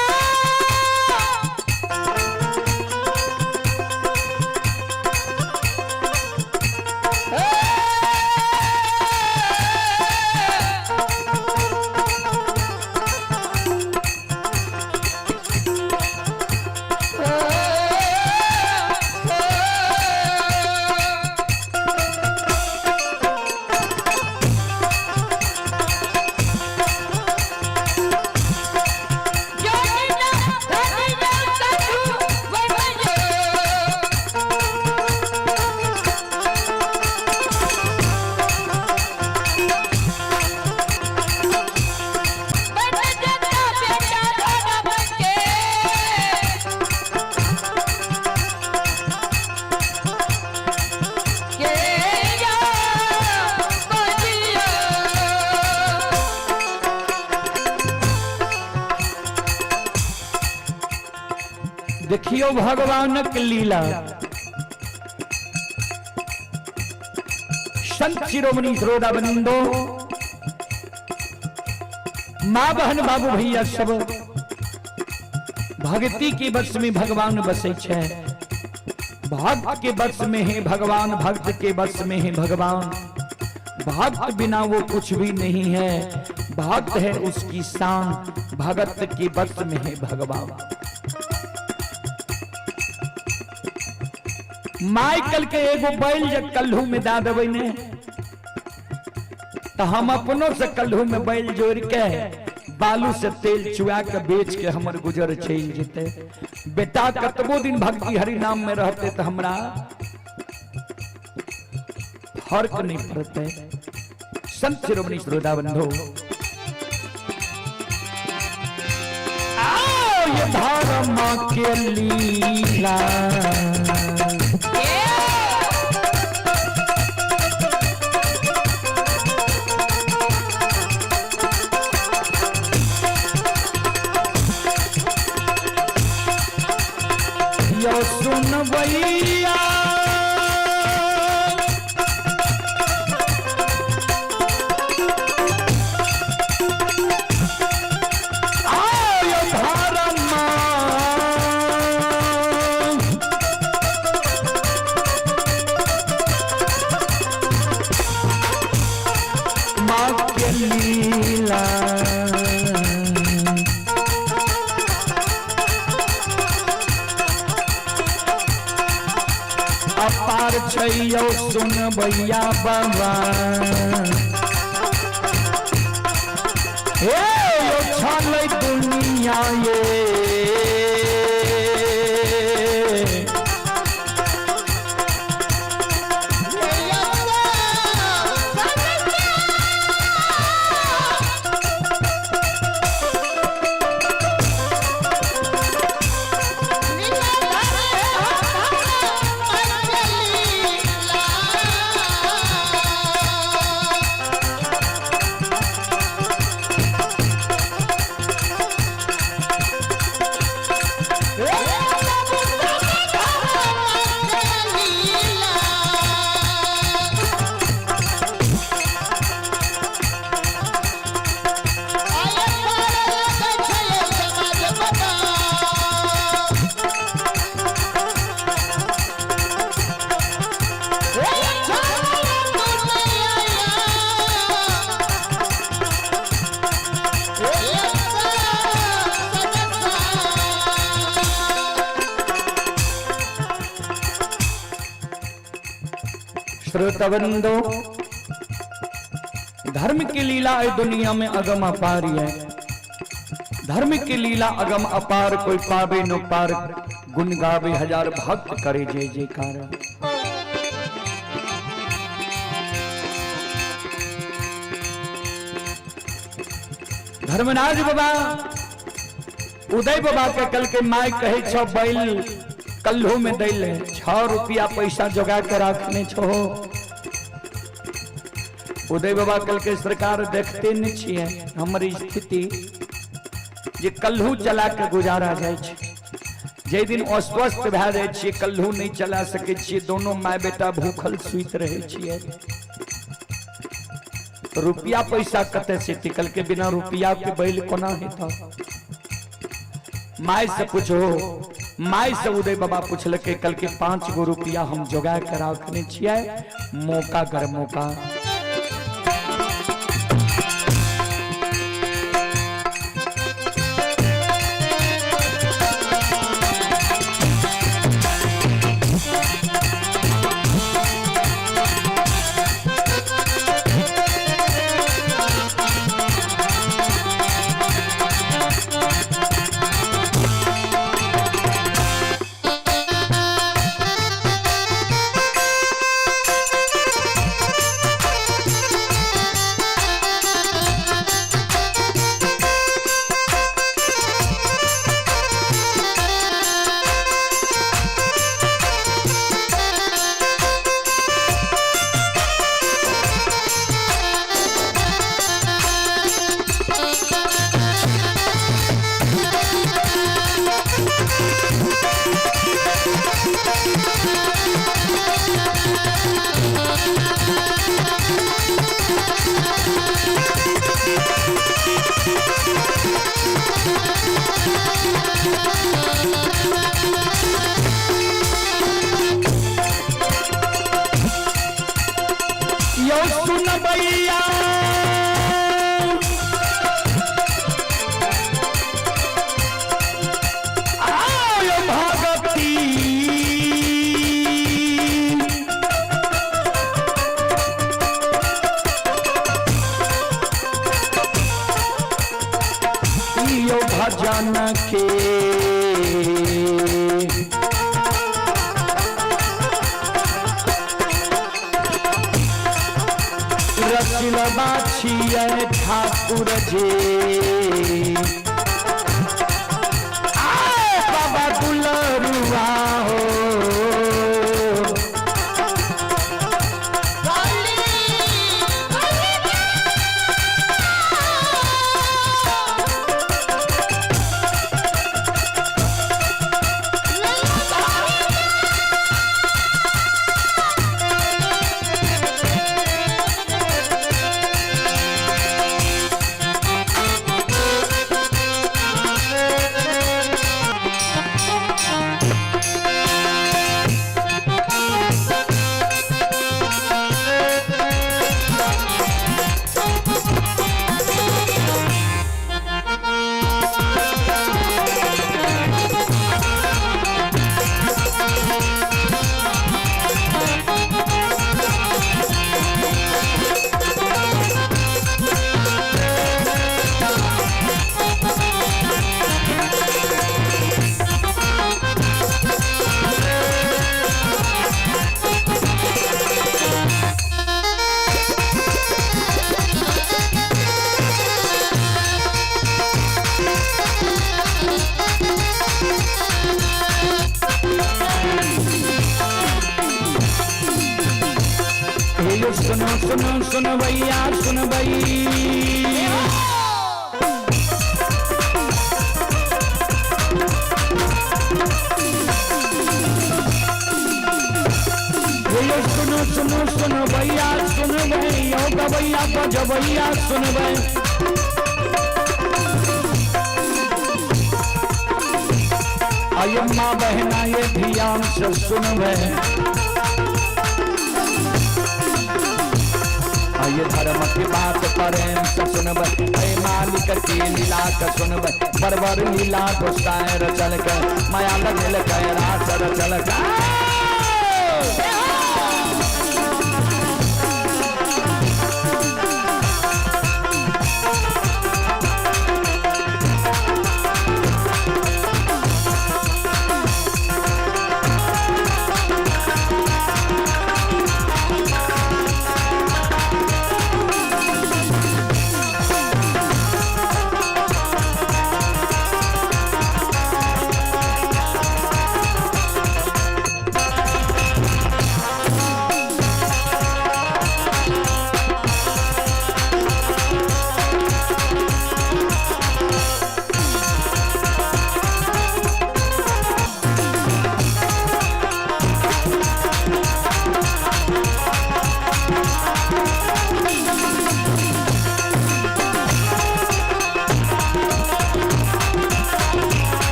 देखियो भगवानक लीला। संत शिरोमणि श्रोता बंदो, माँ बहन बाबू भैया सब, भक्ति के बस में भगवान बसे छे। भक्त के बस में है भगवान, भक्त के बस में है भगवान। भक्त बिना वो कुछ भी नहीं है। भक्त है उसकी शान, भगत के बस में है भगवान। माइकल के एगो बैल जे कल्हू में दा देबै ने, तो हम अपनों से कल्हू में बैल जोड़ के बालू से तेल चुआ के बेच के हमर गुजर चल जेते। बेटा कतबो दिन भक्ति हरि नाम में रहते तो हमरा फर्क नहीं पड़ते। संत शिरोमणि श्रोता बंधु, आओ ये धर्म के लीला। यो सुनबैया आय धर्म माँ के लीला। अपार छैयो सुनबैया बाबा, हे यो छलै दुनिया ये। श्रोतवंदो, धर्म की लीला है दुनिया में अगम अपार है। धर्म की लीला अगम अपार, कोई पावे नो पार, गुण गावे हजार भक्त करे जय जयकार। धर्मराज बाबा उदय बाबा के कल के माय कहे छो बैल कल्हू में दैल 6 रुपया पैसा जोगा के रखने छो। उदय बाबा कल के सरकार देखते नहीं छिए हमर स्थिति जे कल्हू चला के गुजारा जाए छे। जे दिन अस्वस्थ भए जाए छिए कल्हू नहीं चला सके छिए, दोनों my बेटा भूखल सुइत रहे छिए। रुपया पैसा कते से टिकल के बिना रुपया के बैल कोना हेता। My से पूछो, my से उदय बाबा पूछलके कल के 5 गो रुपया हम जोगा के रखने छिए, मौका कर मौका। यो सुन भैया आयो भगती यो भजन के रचलबा छियै ठाकुर जी। आए बाबा दुलरुआ हो। हे सुनो सुनो सुन भैया सुन भई। हे सुनो सुनो सुन भैया सुन भई, यो गवैया बजवैया सुन भई। अयम्मा बहना ये ध्यान से सुन भई। ये धर्म की बात प्रेम से सुनब, हे मालिक की लीला का सुनब, बरबर लीला गोसाई रचल के माया लगल के रास रचल के।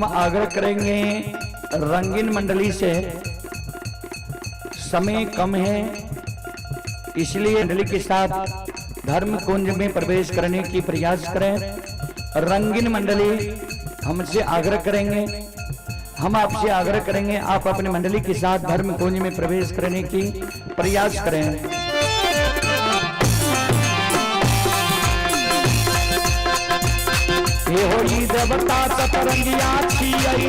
हम आग्रह करेंगे रंगीन मंडली से, समय कम है इसलिए मंडली के साथ धर्मकुंज में प्रवेश करने की प्रयास करें। रंगीन मंडली हमसे आग्रह करेंगे, हम आपसे आग्रह करेंगे आप अपनी मंडली के साथ धर्मकुंज में प्रवेश करने की प्रयास करें। ये होई देवता सतरंगिया छियई,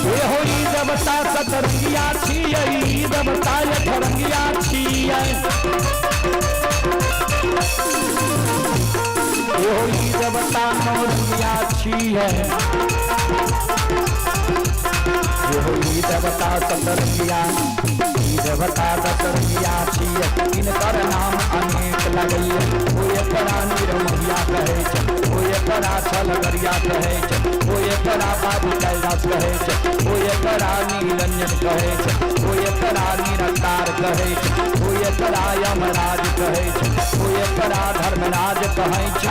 ये होई देवता सतरंगिया छियई, देवता अठरंगिया छियई, ये होई देवता नौरंगिया छियई, ये होई देवता सतरंगिया, देवता दशरंगिया छियै, इनकर नाम अनेक लगैया, ओए परा निरमहिया कहै छै, ओए परा छलगरिया कहै छै, ओए परा बाबू कैलाश कहै छै, ओए परा निरंजन कहै छै, ओए परा निरंकार कहै छै, ओए परा यमराज कहै छै, ओए परा धर्मराज कहै छै।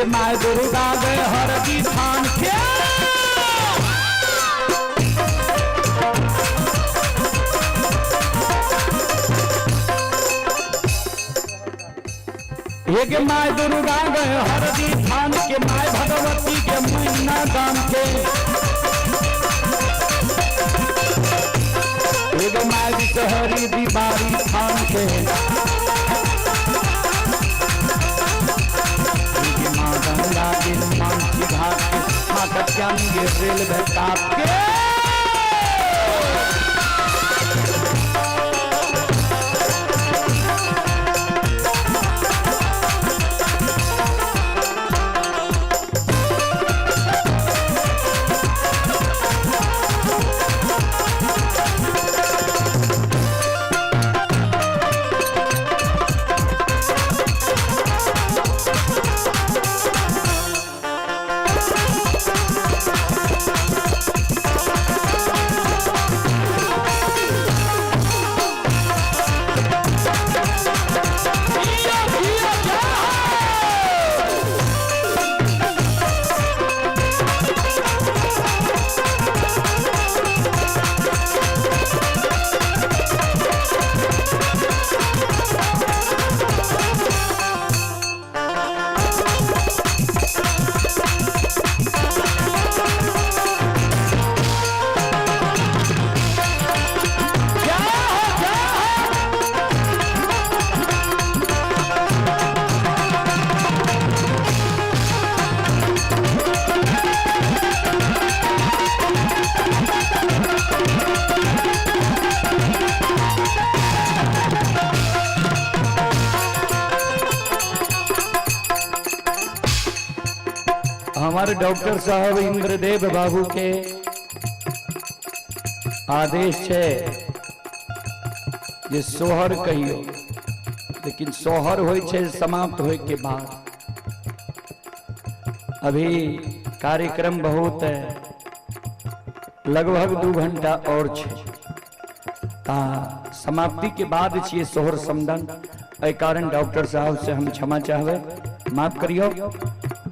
My Durga गए हर जी थान के, एक my Durga गए हर जी थान के, my Bhagwati के महीना दान के, एक my Bishahari दीवारी थान के, गंगा के मानसी घाट के, माँ कत्यानी के रेल भेटाप के। हमारे डॉक्टर साहब इंद्रदेव बाबू के आदेश है जे सोहर कहियो, लेकिन सोहर होय छै समाप्त होय के बाद। अभी कार्यक्रम बहुत है, लगभग 2 घंटा और छे। ता समाप्ति के बाद छिए सोहर समदन। एहि कारण डॉक्टर साहब से हम क्षमा चाहबे, माफ करियो।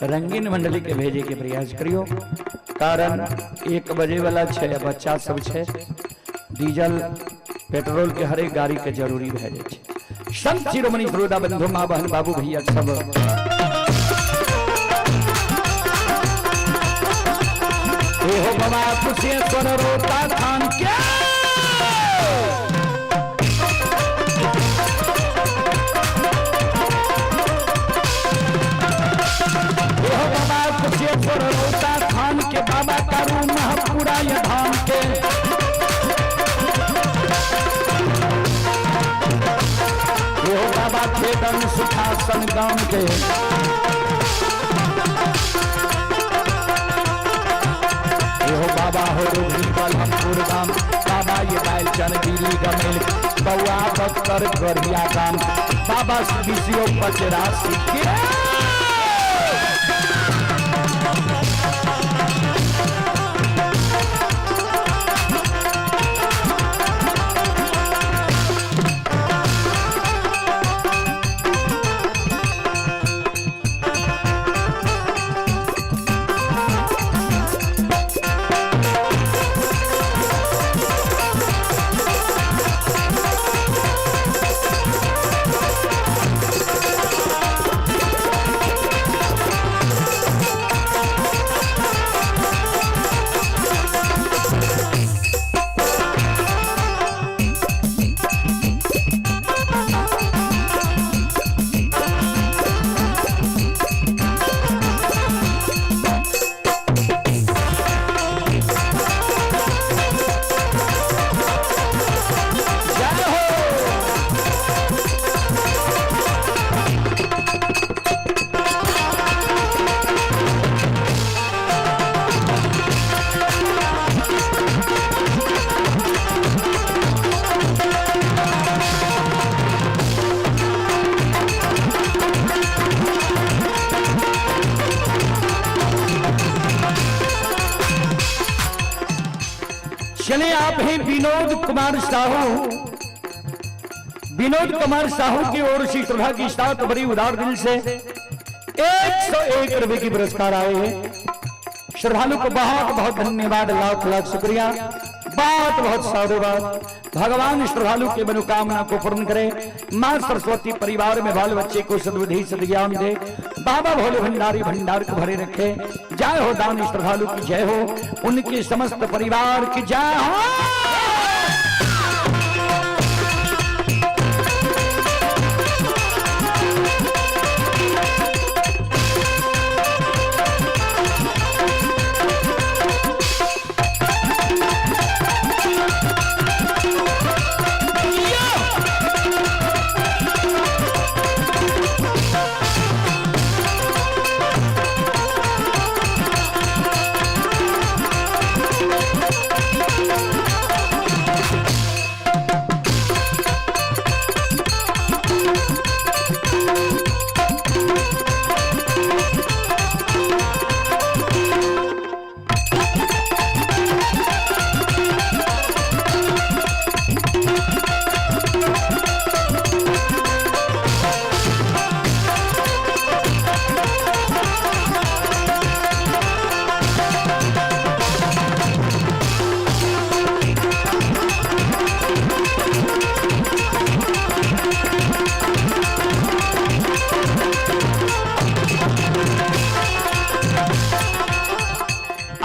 रंगीन मंडली के भेजे के प्रयास करियो, कारण 1 बजे वाला छै, बच्चा सब छै, डीजल पेट्रोल के हरेक गाड़ी के जरूरी भए जाइ छै। संत शिरोमणि श्रोता बंधु माँ बहन बाबू भैया सब हो बाबा कुशेश्वर रोता थान के हो बाबा कुशेश्वर रोता थान के बाबा करू महपुरा ये धाम के हो बाबा खेदन सुखासन गाम के हो बाबा हो रोगी बलहमपुर गाम बाबा ये बैल चंदीरी गमेल बउआ बख्तर गढ़िया गाम बाबा बिसियो पचरासी के। जय हो। चले आप हैं विनोद कुमार साहू। विनोद कुमार साहू की ओर से श्रद्धा की साथ बड़ी उदार दिल से 101 रुपए की पुरस्कार आए हैं। श्रद्धालु को बहुत बहुत धन्यवाद, लाख लाख शुक्रिया, बहुत बहुत साधुवाद। भगवान श्रद्धालु के मनोकामना को पूर्ण करे, मां सरस्वती परिवार में बाल बच्चे को सद्बुद्धि सद्ज्ञान दे, बाबा भोले भंडारी भंडार को भरे रखे। जय हो दान श्रद्धालु की जय हो, उनके समस्त परिवार की जय हो।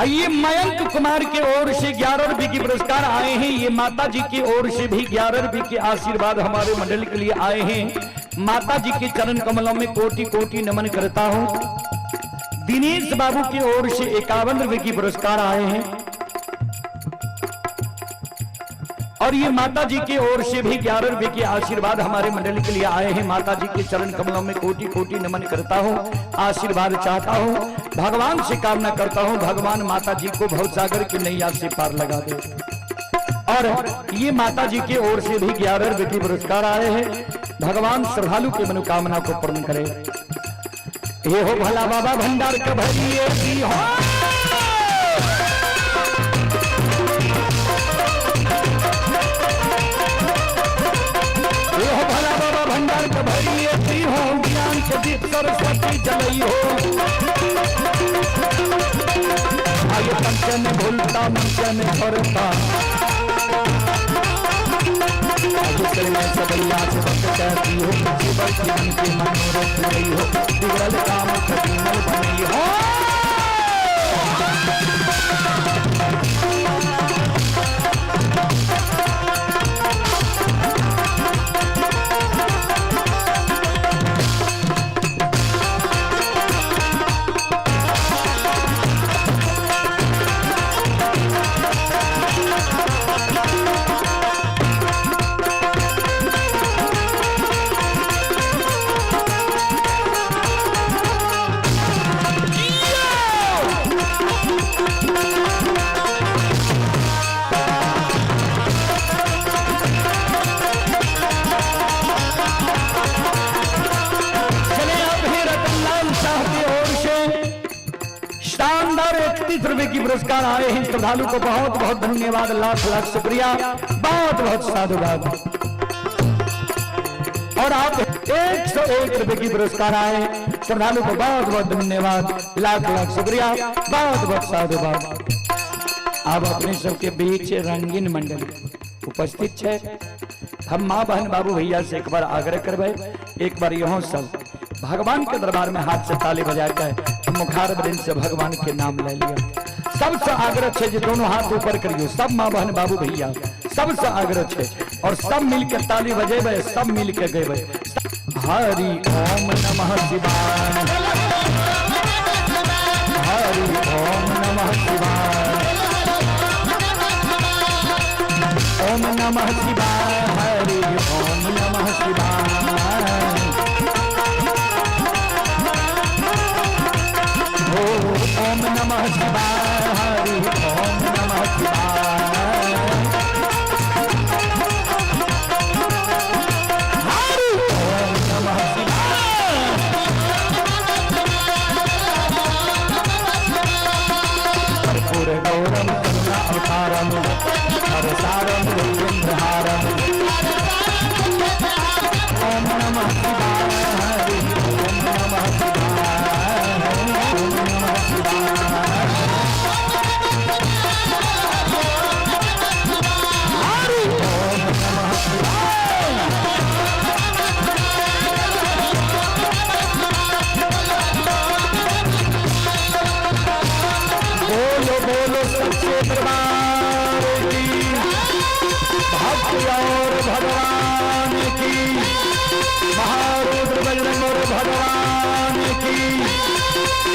आइए मयंक कुमार के ओर से 11 रुपए की पुरस्कार आए हैं। ये माता जी की ओर से भी 11 रुपए के आशीर्वाद हमारे मंडल के लिए आए हैं। माता जी के चरण कमलों में कोटि कोटि नमन करता हूं। दिनेश बाबू की ओर से 51 रुपए की पुरस्कार आए हैं और ये माता जी की ओर से भी 11 रुपए के आशीर्वाद हमारे मंडल के लिए आए हैं। माता जी के चरण कमलों में कोटि कोटि नमन करता हूं, आशीर्वाद चाहता हूं, भगवान से कामना करता हूं, भगवान माता जी को भवसागर की नैया से पार लगा दे। और ये माता जी की ओर से भी 11 रुपए के पुरस्कार आए हैं। भगवान श्रद्धालु की मनोकामना को पूर्ण करे। ये हो भला बाबा भंडार का भरिए जी हो। सरस्वती जलई हो। आये कंचन भूलता मंचन भरता, सबैया सबक कहती हो, जीवन के मनोरथ रही हो, बिगड़ल काम कदीमल बनई हो। चले अब ही रतनलाल शाह की ओर से शानदार 31 रुपए की पुरस्कार आए हैं। श्रद्धालु को बहुत बहुत धन्यवाद, लाख लाख शुक्रिया, बहुत बहुत साधुवाद। और आप 101 रुपए की पुरस्कार आए, श्रद्धालु को बहुत बहुत धन्यवाद, लाख लाख शुक्रिया, बहुत बहुत साधुवाद। आप अपने सबके बीच रंगीन मंडली उपस्थित है। हम माँ बहन बाबू भैया से एक बार आग्रह करबे, एक बार यहाँ सब भगवान के दरबार में हाथ से ताली बजाकर मुखार वृंद से भगवान के नाम ले लिया। सबसे आग्रह है जो दोनों हाथ ऊपर करियो, सब माँ बहन बाबू भैया सबसे आग्रह है, और सब मिलकर ताली बजेबे, सब मिलकर गेबे। हरि ओम नमः शिवाय, हरि ओम नमः शिवाय, ओम नमः शिवाय, हरि ओम नमः शिवाय, ओम नमः शिवाय, हरि ओम नमः शिवाय, हरि ओम नमः शिवाय। कर्पूर गौरम करुणा अवतारम, हरसारम भुजगेन्द्रहारम, ओम नमः शिवाय, हरि ओम नमः शिवाय, ओम नमः शिवाय, हरि ओम नमः शिवाय। बोलो बोलो सच्चे दरबार की, भक्ति और भगवान की, महारुद्र बजरंग और भगवान की,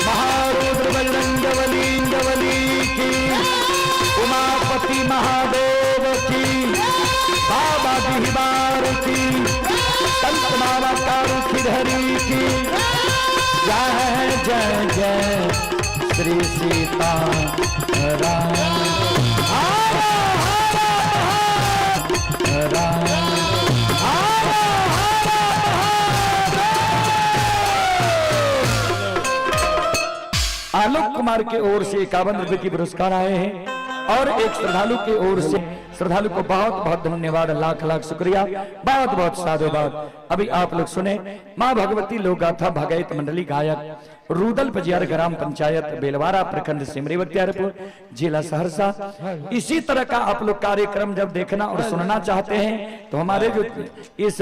महारुद्र बजरंग बली बली की, उमापति महादेव की, बाबा बिहिबार की, संत बाबा कारुखिधरी की, जय जय जय श्री सीता राम, हर हर राम, हर हर महादेव। आलोक कुमार के ओर से 51 रुपए की पुरस्कार आए हैं, और एक श्रद्धालु के ओर से श्रद्धालु को बहुत बहुत धन्यवाद, लाख लाख शुक्रिया, बहुत बहुत साधुवाद। अभी आप लोग सुने माँ भगवती लोक गाथा भगैत मंडली गायक रूदल पजियार ग्राम पंचायत बेलवारा प्रखंड सिमरी बख्तियारपुर जिला सहरसा। इसी तरह का आप लोग कार्यक्रम जब देखना और सुनना चाहते हैं तो हमारे जो इस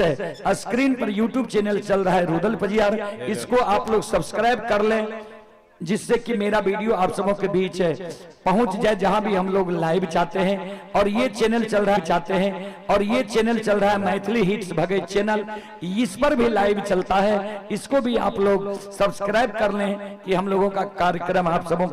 स्क्रीन पर यूट्यूब चैनल चल रहा है रूदल पजियार, इसको आप लोग सब्सक्राइब कर लें, जिससे कि मेरा वीडियो आप सबों के बीच पहुंच जाए जहां भी हम लोग लाइव चाहते हैं। और ये चैनल चल रहा है चाहते हैं और ये चैनल चल रहा है मैथिली हिट्स भगत चैनल, इस पर भी लाइव चलता है, इसको भी आप लोग सब्सक्राइब कर लें कि हम लोगों का कार्यक्रम आप सबों